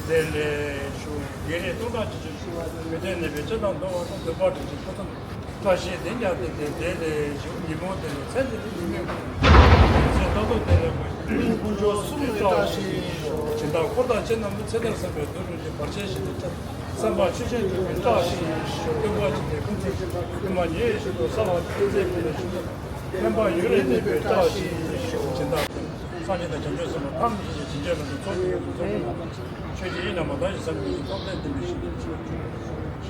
བདེ་ལེགས་ཤོག། བགེགས་རིགས་སྟོང་ཕྲག་གཅིག་ཕྱིར་བྱོན། མི་མཐུན་ནད་པའི་ཕྱིར་དང་འདོར་བ་དང་། འདོད་པ་དྲན་ཅིང་ཕུན་སུམ། བཀྲ་ཤིས་དེས་ཀྱང་ལྡན་ཏེ་བདེ་ལེགས་ཤོག། ཉོན་མོངས་དེ་ལས་ཚེ་འདི་ནས་ཉེན་མེད་པར། ཚེ་རྟག་ཏུ་བདེ་ལེགས་པར། དཀོན་མཆོག་གསུམ་ལས་བཀྲ་ཤིས་ཤོག། སྦྱིན་བདག་འཁོར་དང་བཅས་རྣམས་ལ། ཚེ་འདིར་བསམ་པའི་དོན་འགྲུབ་ཅིང་། བར་ཆད་ཞི་བྱེད་ཅིང་། བསམ་པ་ཆོས་ཅན་འགྲུབ་པའི་བཀྲ་ཤིས་ཤོག། སྟོན་པ་འཇིག་རྟེན་ཀུན་འཁོར་ཀུན་མ་ཉིད་ཡེ་ཤེས་སྒོ། ས་ལ་ཐིམ་ཚེ་ཀུན་ལས་བཞུགས། སྨན་པ་ཡུན་རིང་གནས་པའི་བཀྲ་ཤིས་ཤོག། སྦྱིན་བདག་སངས་རྒྱས་དང་བྱང་ཆུབ་སེམས་དཔའ་ཐམས་ཅད་ཀྱིས་བྱིན་གྱིས་བརླབས་ཏེ་ཚོགས་ཀྱི་དབྱིངས་སུ་ཚོགས་པའི་ཆོས་ཀྱི་དབྱིངས་རྣམ་པར་དག་ཞིང་སངས་རྒྱས་ཀྱི་ཐོབ་བརྟན་ལྡན་པའི་ཞིང་དུ་སྤྱོད་པའི་ཕྱིར།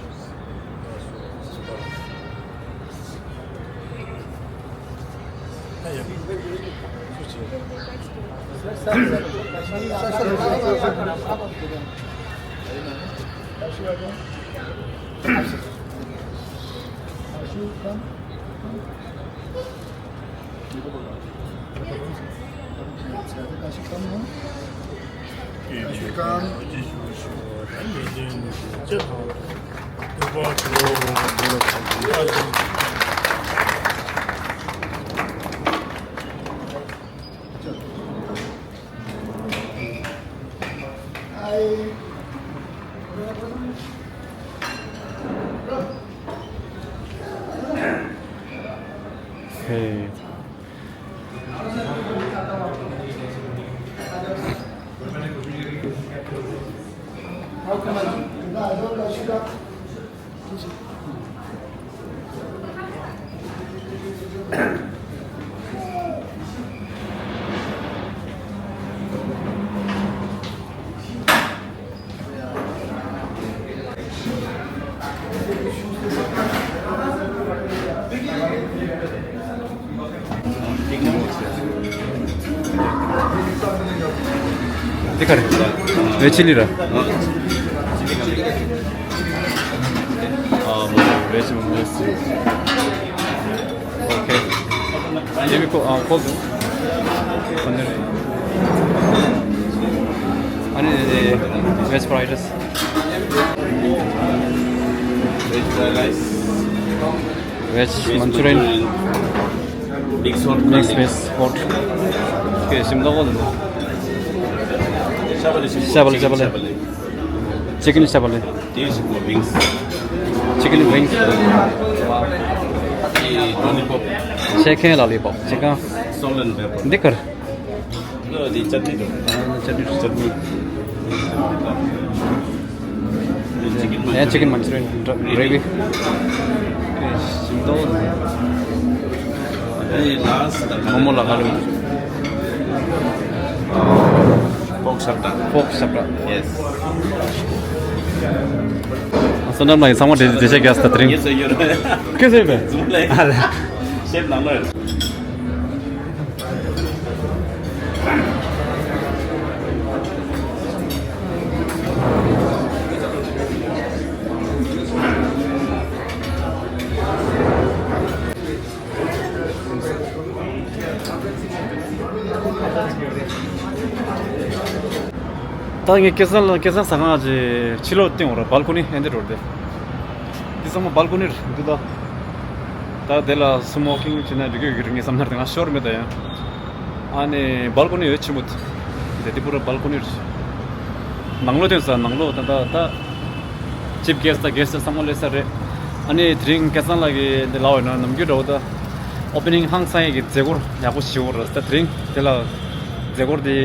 འདི་ག་རེ། རེད་ཆི་ལི་ར། ཨ་མ་རེད་ཆི་མ་རེད། Okay. Let me call, uh, call them. I need a veg fried rice. Veg fried rice. Veg Manchurian. Mix hot. Mix veg hot. Okay, simda ko. Shabali, shabali, shabali. Chicken shabali. Chicken wings. Chicken wings. Lollipop. Chicken lollipop. Chicken. Salt and pepper. Dikar. No, the chutney. Ah, chutney, chutney. Chicken. Yeah, chicken Manchurian gravy. Simdo. Hey, last. Momo la kalu. Pork sapta. Pork sapta. Yes. Sonam lai sama de de gas ta tring. Yes, sir. Ke se be? Zoom lai. Chef na lo. ད་ངས་སྐལ་བཟང་ལ་སྐལ་བཟང་ཟ་ཁང་གི་ཕྱི་ལོགས་སྟེང་འོ་ར་བལ་ཀོ་ནི་ཨེ་འདི་རོ་རེད། འདི་ཚང་མ་བལ་ཀོ་ནི་རེད་འདུག་ད། ད་དེ་ལ་སི་མོ་ཀིང་བྱས་ན་འགྲིག་གི་ཡོད་ཀྱི་རེད་ངས་བསམ་ན་རེད། ང་ཤོར་མེད་ད་ཡང་། ཨ་ནི་སྦལ་ཀོ་ནི་ཡོད་ཆེན་པོ། འདི་འདི་པུ་ར་སྦལ་ཀོ་ནི་རེད། ནང་ལོགས་དེ་ས་ནང་ལོགས་ད་ད་ད། ཅིབ་གེ་སི་ད་གེ་སི་ད་ཚང་མ་སླེབས་ས་རེད། ཨ་ནི་དེ་རིང་སྐལ་བཟང་ལགས་ཀྱིས་འདི་ལབ་པ་ཡིན་ན་ནམ་རྒྱུན་འདྲ་བོ་ད། ཨོ་པེ་ནིང་ཧང་སང་ཡས་ཀྱི་མཛད་སྒོ་ཡག་པོ་ཞེ་པོ་རེད། ད་དེ་རིང་དེ་ལ་མཛད་སྒོ་དེ་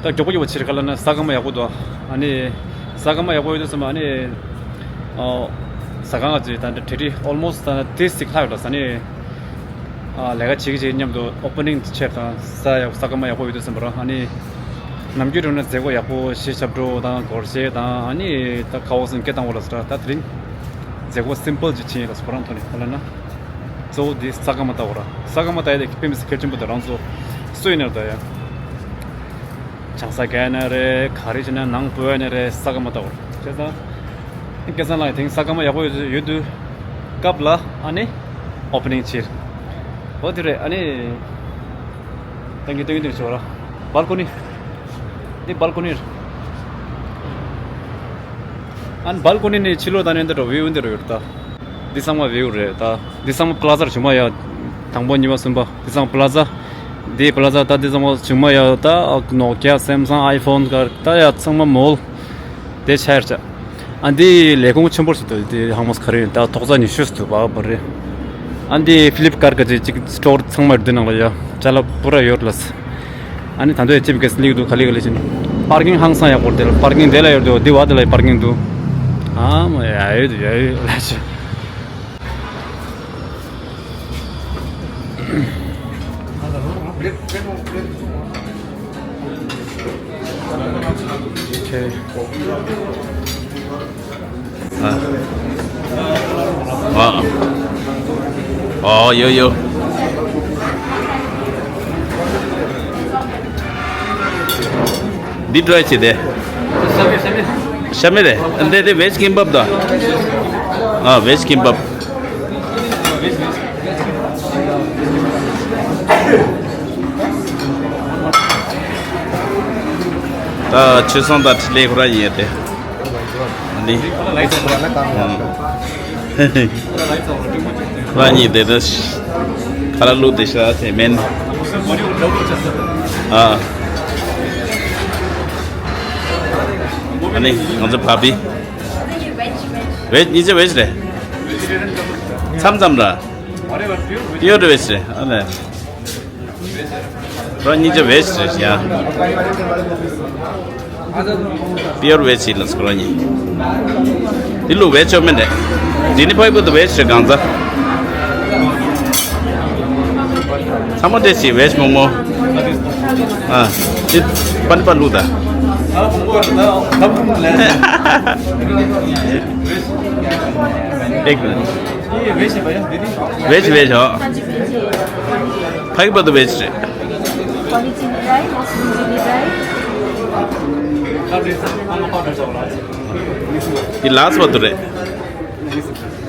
ད་མགྱོགས་པོ་མགྱོགས་པོ་བྱེད་ག་ལབ་ན་ཟ་ཁང་མ་ཡག་པོ་འདུག་ཨ་ནི་ཟ་ཁང་མ་ཡག་པོ་ཡོད་དུས་ཙམ་པ་ཨ་ནི་ཨོ་ཟ་ཁང་ཅིག་ད་འདི་ཊི་ཊི་ཨོལ་མོ་སི་ཊི་ད་ཏོག་ཙམ་ལྷག་ཡོད་ལ། ཨ་ནི་ཨ་ལས་ཀ་བྱེད་ཀྱི་བྱེད་ཀྱི་མཉམ་དུ་ཨོ་པེ་ནིང་ཆེད་དང་ཟ་ཡག་ཟ་ཁང་མ་ཡག་པོ་ཡོད་དུས་ཙམ་པ་ར། ཨ་ནི་ནམ་རྒྱུན་རེད་ན་མཛད་སྒོ་ཡག་པོ་གཞས་ཞབས་བྲོ་དང་སྒོར་གཞས་དང་ཨ་ནི་ད་ཁ་བོ་སིན་སྐད་བཏང་བ་ལ་སོགས་ད་དེ་རིང་མཛད་སྒོ་སིམ་པལ་ཅིག་ཕྱིན་ཡོད་ལ་སོགས་ཁོ་རང་ཐོག་ནས་ཧ་ལ་ན། གཙོ་བོ་འདི་ཟ་ཁང་མ་ལྟ་བུ་ར། ཟ་ཁང་མ་ལྟ་ཡ་དེ་དཔེ་མི་སྲིད་གལ་ཆེན་པོ་དང་རང་ཚོ་སུ་ཡིན་ན་ལྟ་ཡ། ཆང་ས་བརྒྱབ་ན་རེད། ག་རེ་བྱས་ན་ནང་སྤོས་ཡ་ནི་རེད། ཟ་ཁང་མ་ལྟ་བུ་ར། བྱས་ཙང་སྐལ་བཟང་ལགས་ཀྱིས་དེང་ཟ་ཁང་མ་ཡག་པོ་ཡོད་ཡོད་དུས་སྐབས་ལ་ཨ་ནི་ཨོ་པེ་ནིང་ཕྱིར། འོ་དེ་རེད། ཨ་ནི་ཏང་གི་ཏང་གི་ཏང་ཞོར་ར་སྦལ་ཀོ་ནི། འདི་སྦལ་ཀོ་ནི་རེད། ཨན་སྦལ་ཀོ་ནི་ནི་ཕྱི་ལོགས་དང་ནི་འདི་འདྲ་བིའུ་འདི་འདྲ་ཡོད་རེད་ད། འདི་ཚང་མ་བིའུ་རེད་ད། འདི་ཚང་མ་པ་ལ་ཛ་རུ་བྱུང་མ་ཡ། དང་པོ་གཉིས་པ་གསུམ་པ་འདི་ཚང་མ་པ་ལ་ཛ། འདི་པ་ལ་ཛ་ད་འདི་ཚང་མ་བྱུང་མ་ཡ་ད། ནོ་ཀི་ཡ་སེམ་སང་ཨའི་ཕོན་ག་ད་ཡ་ཚང་མ་མོལ། དེ་ཆ་ཡར་ཆ། ཨ་འདི་ལས་ཁུངས་ཆེན་པོ་ཞིག་འདུག་འདི་ཧང་མོ་སི་ག་རེ་ཡིན་ད་ཐོག་རྩ་ཉི་ཤུ་ཞིག་འདུག་བ་བ་རེད། ཨ་འདི་ཕི་ལིབ་ཀར་ག་ཅིག་ཅིག་སི་ཊོར་ཚང་མ་འདི་ནང་ལ་ཡ་ཅ་ལག་པུ་ར་ཡོད་ལ། ཨ་ནི་ད་དུང་ཅིབ་གེ་སི་ལིག་འདུག་ག་ལེ་ག་ལེ་ཕྱིན། པར་ཀིང་ཧང་སང་ཡག་པོ་དེ་ལ་པར་ཀིང་དེ་ལ་ཡོད་དུ་འདི་བ་དེ་ལ་པར་ཀིང་འདུག་ཨ་མ་ཡ་ཡོད་ཡ་ཡོད་ལ་ཆ། ཨ། ཨ། ཨོ་ཡོ་ཡོ། འདི་ཊ་རའི་བྱེད་དེ། ཤ་མེད་རེད། འདི་དེ་བེཇ་ཀིམ་པབ་དང་། ཨ་བེཇ་ཀིམ་པབ། ད་ཆོས་སང་དང་འཕྲིན་ལས་ཁོ་རང་ཡིན་ཡ་དེ། ནི། ཁོ་རང་གཉིས་དེ་ད་ཁ་ར་ལུག་དེ་ཤ་དེ་མེན། ཨ། ཨ་ནི་ང་ཚོ་བྷ་བྷི། བེཇ་གཉིས་ཆ་བེཇ་རེད། མཚམས་མཚམས་ར། པིའོར་བེཇ་རེད། ཨ་ལས། ཁོ་རང་གཉིས་ཆ་བེཇ་རེད་ཡ། པིའོར་བེཇ་ཡིན་ལ་ཁོ་རང་གཉིས། འདི་ལུག་བེཇ་ཆོ་མེད་རེད། འདི་ནི་ཕ་གི་བར་དུ་བེཇ་རེད་གང་ཚ། ཚང་མ་འདྲེས་ཤིག་བེཇ་མོག་མོག་ཨ། འདི་པན་པ་ལུག་ད། एक मिनट। ये वेज है भैया, दीदी? Veg, veg हो। हाँ जी, वेज है। ཕ་གི་བར་དུ་བེཇ་རེད། क्वालिटी मिल रहा है, मशरूम भी मिल रहा है। འདི་ལཱསི་བར་དུ་རེད།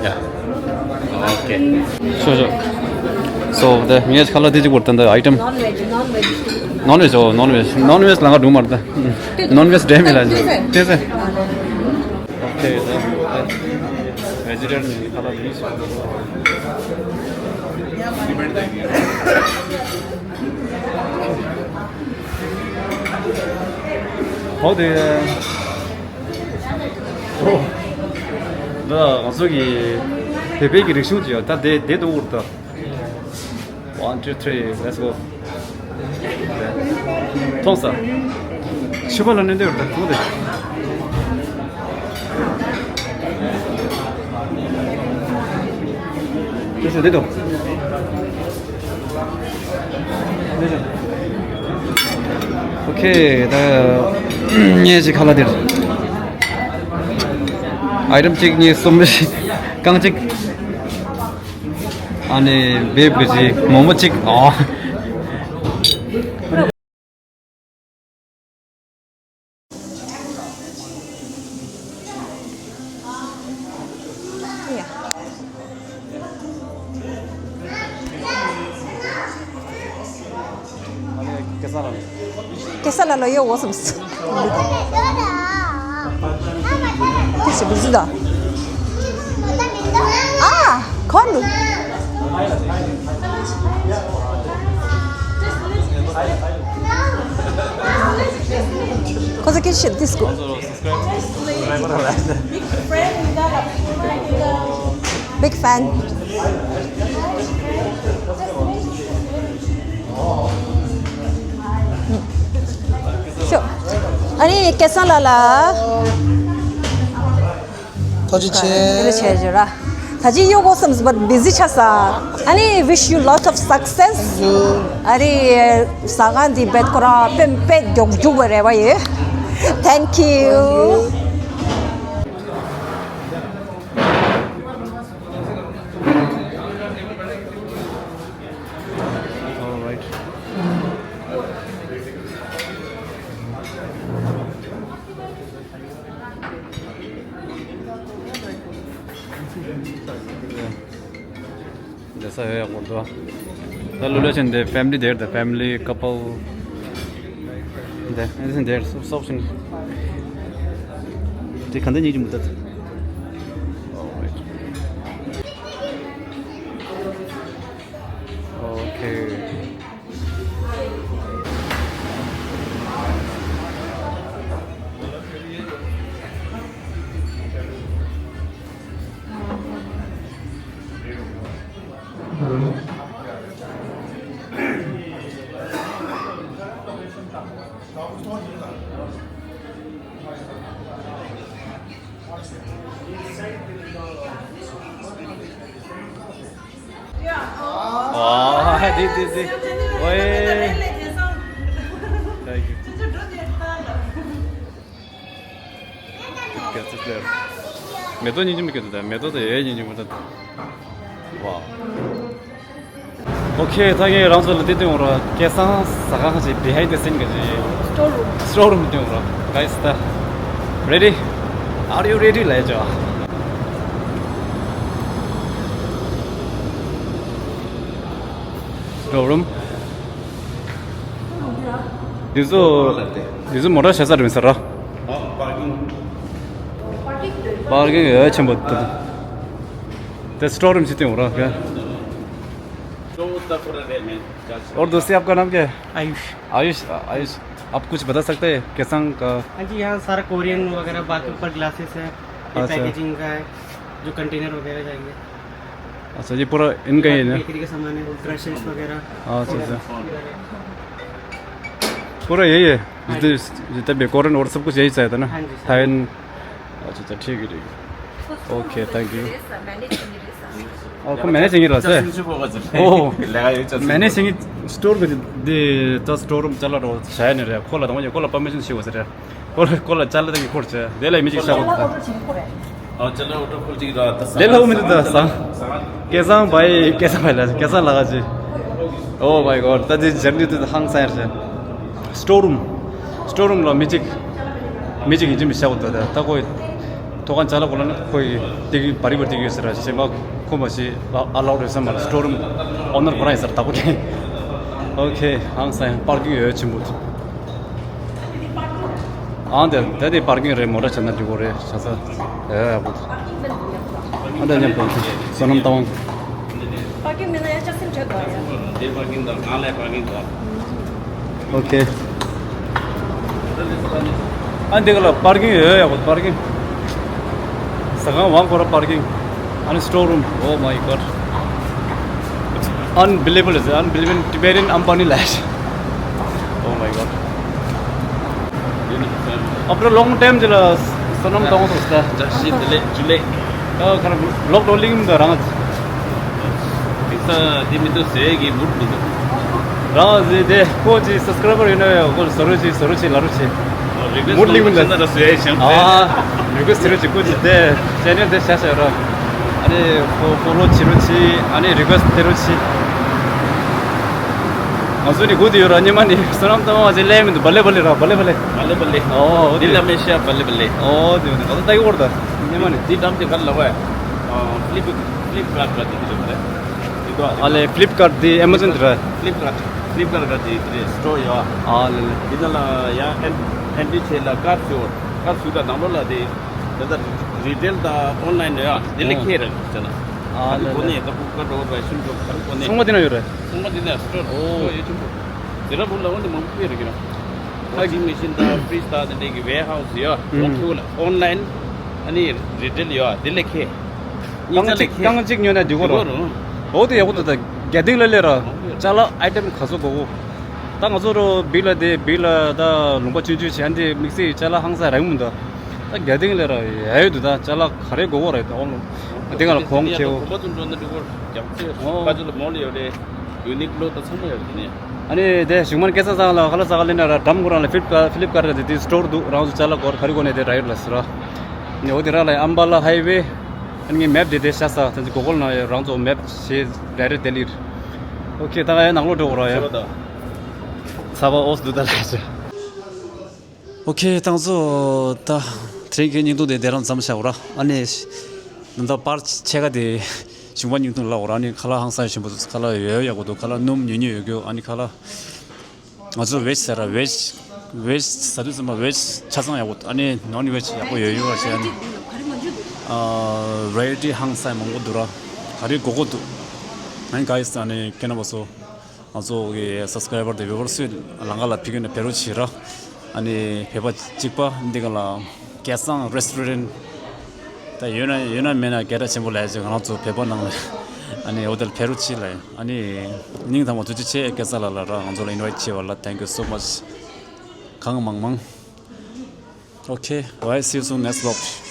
ཡ། ཨོ་ཁེ། ཤོ་ཤོ། སོ་དེ་ངས་ཁ་ལག་དེ་གཅིག་པོར་ད་ལྟ་ཨའི་ཊམ། non veg, non veg. Non veg हो, non veg. Non veg ལ་ང་འགྲོ་མར་ད། non veg འདྲེ་མི་ལ་ཅི། ཏེ་ཟེ། ཨོ་ཁེ། ད་བེ་ཇི་ཊེ་རི་ཡན་ཁ་ལག་དེ་ཤོ། ཨོ་དེ། ཨོ། ད་ང་ཚོ་གི་བོད་པའི་གི་རིག་གཞུང་ཅིག་ཡོད། ད་དེ་དེ་དུ་འུར་ད། One, two, three, let's go. མཐོང་ས། ཕྱུ་པ་ལ་ནི་འདི་འུར་ད་མཐོང་དེ། དེ་ཚོ་འདི་དུ། ཨོ་ཁེ། ད་ངས་ཅིག་ཁ་ལག་འདིར་ཨའི་ཊམ་གཅིག་གཉིས་གསུམ་བཞི་རྐང་གཅིག་ཨ་ནི་བེབ་གི་ཅིག་མོག་མོག་གཅིག་ཨོ། ཁེ་ས་ལ་ལོ་ཡོ་འོ་སམ་སི། ཁེ་སི་བི་ཟི་ད། ཨ་ཁོ་ནུ། ཁོ་ཚོ་སྐད་ཆ་བཤད་དུས་སྐུ། Big fan. ཤོ། ཨ་ནི་སྐལ་བཟང་ལགས་ལ། ཐུགས་རྗེ་ཆེ། ཐུགས་རྗེ་ཆེ་ཞུ་ར། ད་ཅི་གཡོག་གོ་བསམ་སོང་བ་བི་ཟི་ཆགས་ས། ཨ་ནི་wish you lot of success. Thank you. ཨ་རི་ཟ་ཁང་འདི་བེད་ཁོ་རང་དཔེ་དཔེ་མགྱོགས་མགྱོགས་པ་རེ་བ་ཡོད། Thank you. All right. འདི་ས་ཡོད་ཡག་པོ་འདུག་ད་ལུ་ལ་ཆེན་དེ་family there, the family couple. འདི་ཨེ་སེན་དེར་སོབ་སོབ་ཤིང་། དེ་ག་འདི་ཉིད་ཀྱི་མུ་ཏད། All right. Okay. ཨ། དེ་དེ་དེ། ཝེ། Thank you. མེ་ཏོག་སྙིང་རྗེ་མི་སྐྱོ་དེ། མེ་ཏོག་དེ་ཡས་སྙིང་རྗེ་མི་འདུག་ཝ། ཨོ་ཁེ། ད་ངས་རང་ཚོ་ལ་དེ་སྟོན་འོང་ར། སྐལ་བཟང་ཟ་ཁང་ཞིག་behind the scene ག་ཅིག Store room. Store room སྟོན་འོང་ར། Guys, ད། Ready? Are you ready? ལས་ཅོ། Store room. འདི་ཚོ། འདི་ཚོ་མོ་ཊ་བཞག་ས་རེད་ཟེར་ར། Parking ཡོད་ཆེན་པོ་འདུག་དེ་store room ཅིག་སྟོན་འོང་ར། और दोस्त, आपका नाम क्या है? आयुष। आयुष, आयुष, आप कुछ बता सकते हैं केसांग का? हाँ जी, यहाँ सारा कोरियन वगैरह, बाकी ऊपर ग्लासेस है, ये अच्छा। पैकेजिंग का है, जो कंटेनर वगैरह जाएंगे। अच्छा, ये पूरा इनका ही है ना? बेकरी का सामान है, क्रशेस वगैरह। अच्छा, अच्छा। पूरा यही है? हाँ जी। जितने, जितने भी कोरियन और सब कुछ यही से आता ना? हाँ जी, सर। थाइन। अच्छा, अच्छा, ठीक है, ठीक है। OK, thank you. ཨོ་ཁོ་མེ་ནེ་ཇིང་གི་རེད་ཟེར། ཨོ། མེ་ནེ་ཇིང་གི་སི་ཊོར་གི་དེ་ད་སི་ཊོར་རུམ་ཅ་ལག་འདྲ་བོ་བྱས་ནི་རེད། ཁོ་ལ་དང་པོ་ཁོ་ལ་པར་མི་ཤན་ཞུ་བ་ཟེར་རེད། ཁོ་ལ་ཁོ་ལ་ཅ་ལག་དེ་གི་ཁོར་བྱས་དེ་ལ་མི་གཅིག་ཤ་བོ་ད། ཨོ་ཅ་ལག་འོ་ཁོ་གཅིག་ར་ད་ས། དེ་ལ་འོ་མི་འདུག་ད་ས། སྐལ་བཟང་བྷའི། སྐལ་བཟང་བྷའི་ལ་སྐལ་བཟང་ལགས་ཀྱི། Oh my God, ད་དེ་ཇར་ནི་དེ་ཧང་སང་ཡར་བྱས། སི་ཊོར་རུམ། སི་ཊོར་རུམ་ལ་མི་གཅིག་མི་གཅིག་ཡིན་གཅིག་མི་ཤ་བོ་ད་ད་ད་ཁོ། ཐོག་ཁང་ཅ་ལག་གོ་ལ་ནི་ཁོ་ཡི་དེ་གི་བ་རི་བར་དེ་གི་ཡོད་ཟེར་ར་ཞེས་མ་ཁོ་མ་ཤེས་ཨ་ལའོ་རེད་བསམ་མ་རེད། སི་ཊོར་རུམ་ཨོ་ནར་ཁོ་རང་ཡིན་ཟེར་ད་ཁོ་དེ། ཨོ་ཁེ། ཧང་སང་པར་ཀིང་ཡོད་ཆེན་པོ། ཨང་དེ་དེ་དེ་པར་ཀིང་རེད། མོ་ཊ་བྱས་ན་འགྲིག་གོ་རེད་བྱ་ས། ཨེ་ཡག་པོ། ཨ་འདྲ་མཉམ་དུ་བསོད་ནམས་བཏང་། པར་ཀིང་མེད་ན་ཡང་ཆ་སེམས་བྲལ་འདུག་ཡ། འདིར་པར་ཀིང་དང་ནང་ལ་པར་ཀིང་དང་། ཨོ་ཁེ། ཨ་འདི་ག་ལ་པར་ཀིང་ཡོད་ཡག་པོ། པར་ཀིང་། ཟ་ཁང་ཝང་ཁོ་ར་པར་ཀིང་། ཨ་ནི་སི་ཊོར་རུམ། Oh my God. Unbelievable is unbelievable. Tibetan Ambani lash. Oh my God. After a long time ཇི་ལ་བསོད་ནམས་གཏོང་ཐུབ་ས། ཇ་ཤི་དེ་ལས་ཇུ་ལེ། ཨ་ཁ་ར་ལོག་ཏོ་ལིང་མི་འདུག་རང་། དེ་ས་དེ་མི་འདུག་ཟེར་གི་མུར་མི་འདུག་རང་ཟེར་དེ་ཁོ་ཅི་སབ་སི་ཀ་རའི་བར་ཡིན་ན་ཡང་ཁོ་བཟོ་རོགས་ཅི་བཟོ་རོགས་ཅི་ལ་རོགས་ཅི། མུར་ལིང་མི་འདུག་ཟེར་ན་ར་ཟེར་ཞིང་། ཨ་རི་ཀུ་ཨེ་སི་ཊི་ཟེར་རོགས་ཅི། ཁོ་ཅི་དེ་ཅེ་ནལ་དེ་བྱ་བྱ་ར། ཨ་ནི་ཁོ་ཕོ་ལོ་བྱེད་རོགས་ཅི། ཨ་ནི་རི་ཀུ་ཨེ་སི་ཊི་སྟེར་རོགས་ཅི། ང་ཚོ་ནི་སྒུག་བསྡད་ཡོད་ར། སྔོན་མ་ནི་བསོད་ནམས་གཏོང་བ་ཅིག་ལས་མི་འདུག་བ་ལེ་བ་ལེ་ར། བ་ལེ་བ་ལེ། བ་ལེ་བ་ལེ། ཨོ་འདི་ལ་མེ་ཤ་བ་ལེ་བ་ལེ། ཨོ་དེ་ནི་ང་ཚོ་ལྟ་གི་འོར་ད་སྔོན་མ་ནི། འདི་འགྲམ་དེ་ག་ལ་བ། ཨ་ཕི་ལིབ་ཕི་ལིབ་ཀར་ཊ་ག་དེ་འདི་རེད། འདི་དོ་ཨ་ལེ། ཕི་ལིབ་ཀར་ཊ་དེ་ཨེ་མ་ཛོན་དེ་རེད། ཕི་ལིབ་ཀར་ཊ་ཕི་ལིབ་ཀར་ཊ་ག་དེ་དེ་རེད། སི་ཊོར་ཡོད། ཨ་ལེ་ལེ། འདི་ན་ལ་ཡ་ཨེན་ཨེན་ཊི་ཆེ་ལ་ཀར་ཊ་ཡོད། ཀར་ཊ་ད་ནང་ལོགས་ལ་དེ་ད་ལྟ་རི་ཊེལ་དང་ཨོན་ལ་ཡིན་ཡོད། དེ་ལས་ཁེ་རེད་ཟེར་ན། ཨ་ལེ་ལེ། ད་ཁོ་ནས་ད་ཁོ་ཀར་ཊ་འོར་བ་ཤུན་ཅོག་ད་ཁོ་ནས། ཚོང་པ་དེ་ན་ཡོད་རེད། ཚོང་པ་དེ་ན་སི་ཊོར། ཨོ། ཡོད་ཆེན་པོ། དེ་ར་བུ་ལ་འོ་ནི་མང་པོ་ཡོད་རེད་ཀྱི་ར། ཝོ་ཤིང་མེ་ཤིན་དང་ཕི་རིཇ་དང་དེ་འདྲའི་གི་ཝེར་ཧའུ་སི་ཡོད། ཨུམ། ཡོང་ཁྱུ་ལ་ཨོན་ལ་ཡིན། ཨ་ནི་རི་ཊེལ་ཡོད། དེ་ལས་ཁེ། རྐང་གཅིག་རྐང་གཅིག་ཉོས་ན་འགྲིག་གོ་ར། འོ་དེ་ཡག་པོ་འདུག་ད་རྒྱ་ཏིང་ལ་སླེབས་ར། ཅ་ལག་ཨའི་ཊེམ་ག་ཚོད་དགོས་གོ། ད་ང་ཚོ་རོ་བི་ལ་དེ་བི་ལ་ད་ལུང་པ་ཆུང་ཆུང་བྱས་ཨ་འདི་དམིགས་བསལ་ཅ་ལག་ཧང་སང་རག་གི་མི་འདུག་ད་རྒྱ་ཏིང་ལ་ར་ཡ་ཡོད་འདུག་ད་ཅ་ལག་ག་རེ་དགོས་གོ་ར་ད་ཨོན་ལ། དེ་ག་ལ་གོང་ཁེ་བོ། གོམ་པ་ཚོ་འགྲོ་ན་འགྲིག་གོ། རྒྱ་ཆེ་ཨོ། ཁ་ཆུ་ལ་མོལ་ཡོད་རེད། ཡུ་ནིག་ལོ་ད་ཚང་མ་ཡོད་དེ་ནས། ཨ་ནི་དེ་གཞུག་མར་སྐལ་བཟང་ཚང་ལ་ཁ་ལག་ཟ་ག་ལེན་ན་ར་འགྲམ་ཁོ་རང་ལ་ཕི་ལིབ་ཀ་ཕི་ལིབ་ཀ་ཊི་ག་དེ་དེ་སི་ཊོར་འདུག་རང་ཚོ་ཅ་ལག་སྐོར་ག་རེ་དགོས་ནས་དེ་ར་ཡོད་ལ་ཟེར་ར། ནི་འོ་དེ་ར་ལ་ཨམ་བ་ལ་ཧའི་ཝེ། ཨ་ནི་ངའི་མེབ་དེ་དེ་བཞག་ས་ད་ཅི་གོ་གོལ་ན་རང་ཚོ་མེབ་ཞེས་ཌའི་རེག་ཌི་ལྡི་ལིར། ཨོ་ཁེ་ད་ང་ཡ་ནང་ལོགས་འགྲོ་དགོས་ར་ཡ། ཚ་བ་ཨོས་འདུག་ད་ལ་ཅི། ཨོ་ཁེ་ད་ང་ཚོ་ད་དེ་རིང་གི་བརྙན་ཐུང་དེ་དེ་རང་མཚམས་བཞག་ར། ཨ་ནི་ད་ལྟ་པར་ཆེ་ཁ་དེ་གཞུང་པ་བརྙན་ཐུང་ལ་འོ་ར། ཨ་ནི་ཁ་ལག་ཧང་སང་ཞིམ་པོ་འདུག་ཁ་ལག་ཡོད་ཡག་པོ་འདུག་ཁ་ལག་སྣུམ་ཉུང་ཉུང་ཡོད་རྒྱུ། ཨ་ནི་ཁ་ལག་ང་ཚོ་ཝེཇ་ཟེར་ར། ཝེཇ་ཝེཇ་ཟ་དུས་ཙམ་པ་ཝེཇ་ཆ་ཚང་ཡག་པོ། ཨ་ནི་ནོན་ཝེཇ་ཡག་པོ་ཡོད་ཡོད་ར་ཞེས། ཨ་ནི་ཨ་ཝེ་རའི་ཊི་ཧང་སང་མང་པོ་འདུག་ར། ག་རེ་དགོས་དགོས་འདུག་ཨ་ནི་ག་ཡིས་ཨ་ནི་ཁྱེད་རྣམ་པ་ཚོ། ང་ཚོ་གི་སབ་སི་ཀ་རའི་བར་དེ་བེ་བར་སུད་ལང་ཀ་ལ་ཕེབས་ཀྱི་ཡོད་ན་ཕེབས་རོགས་བྱེད་ར། ཨ་ནི་བོད་པ་གཅིག་པ་འདི་ག་ལ་སྐལ་བཟང་རེ་སི་ཊོ་རེན་ད་ཡོད་ན་ཡོད་ན་མེད་ན་སྐད་གྲགས་ཆེན་པོ་ལས་ཅིག་ང་ཚོ་བོད་པ་ནང་ལ་ཨ་ནི་འོ་དེ་ལ་ཕེབས་རོགས་བྱེད་ལ། ཨ་ནི་སྙིང་ཐག་པ་ཐུགས་རྗེ་ཆེ་སྐལ་བཟང་ལགས་ལ་ར་ང་ཚོ་ལ་ཨིན་ཝའི་ཊི་བྱས་པ་ལ། Thank you so much། གང་མང་མང་། Okay, bye, see you soon, next vlog.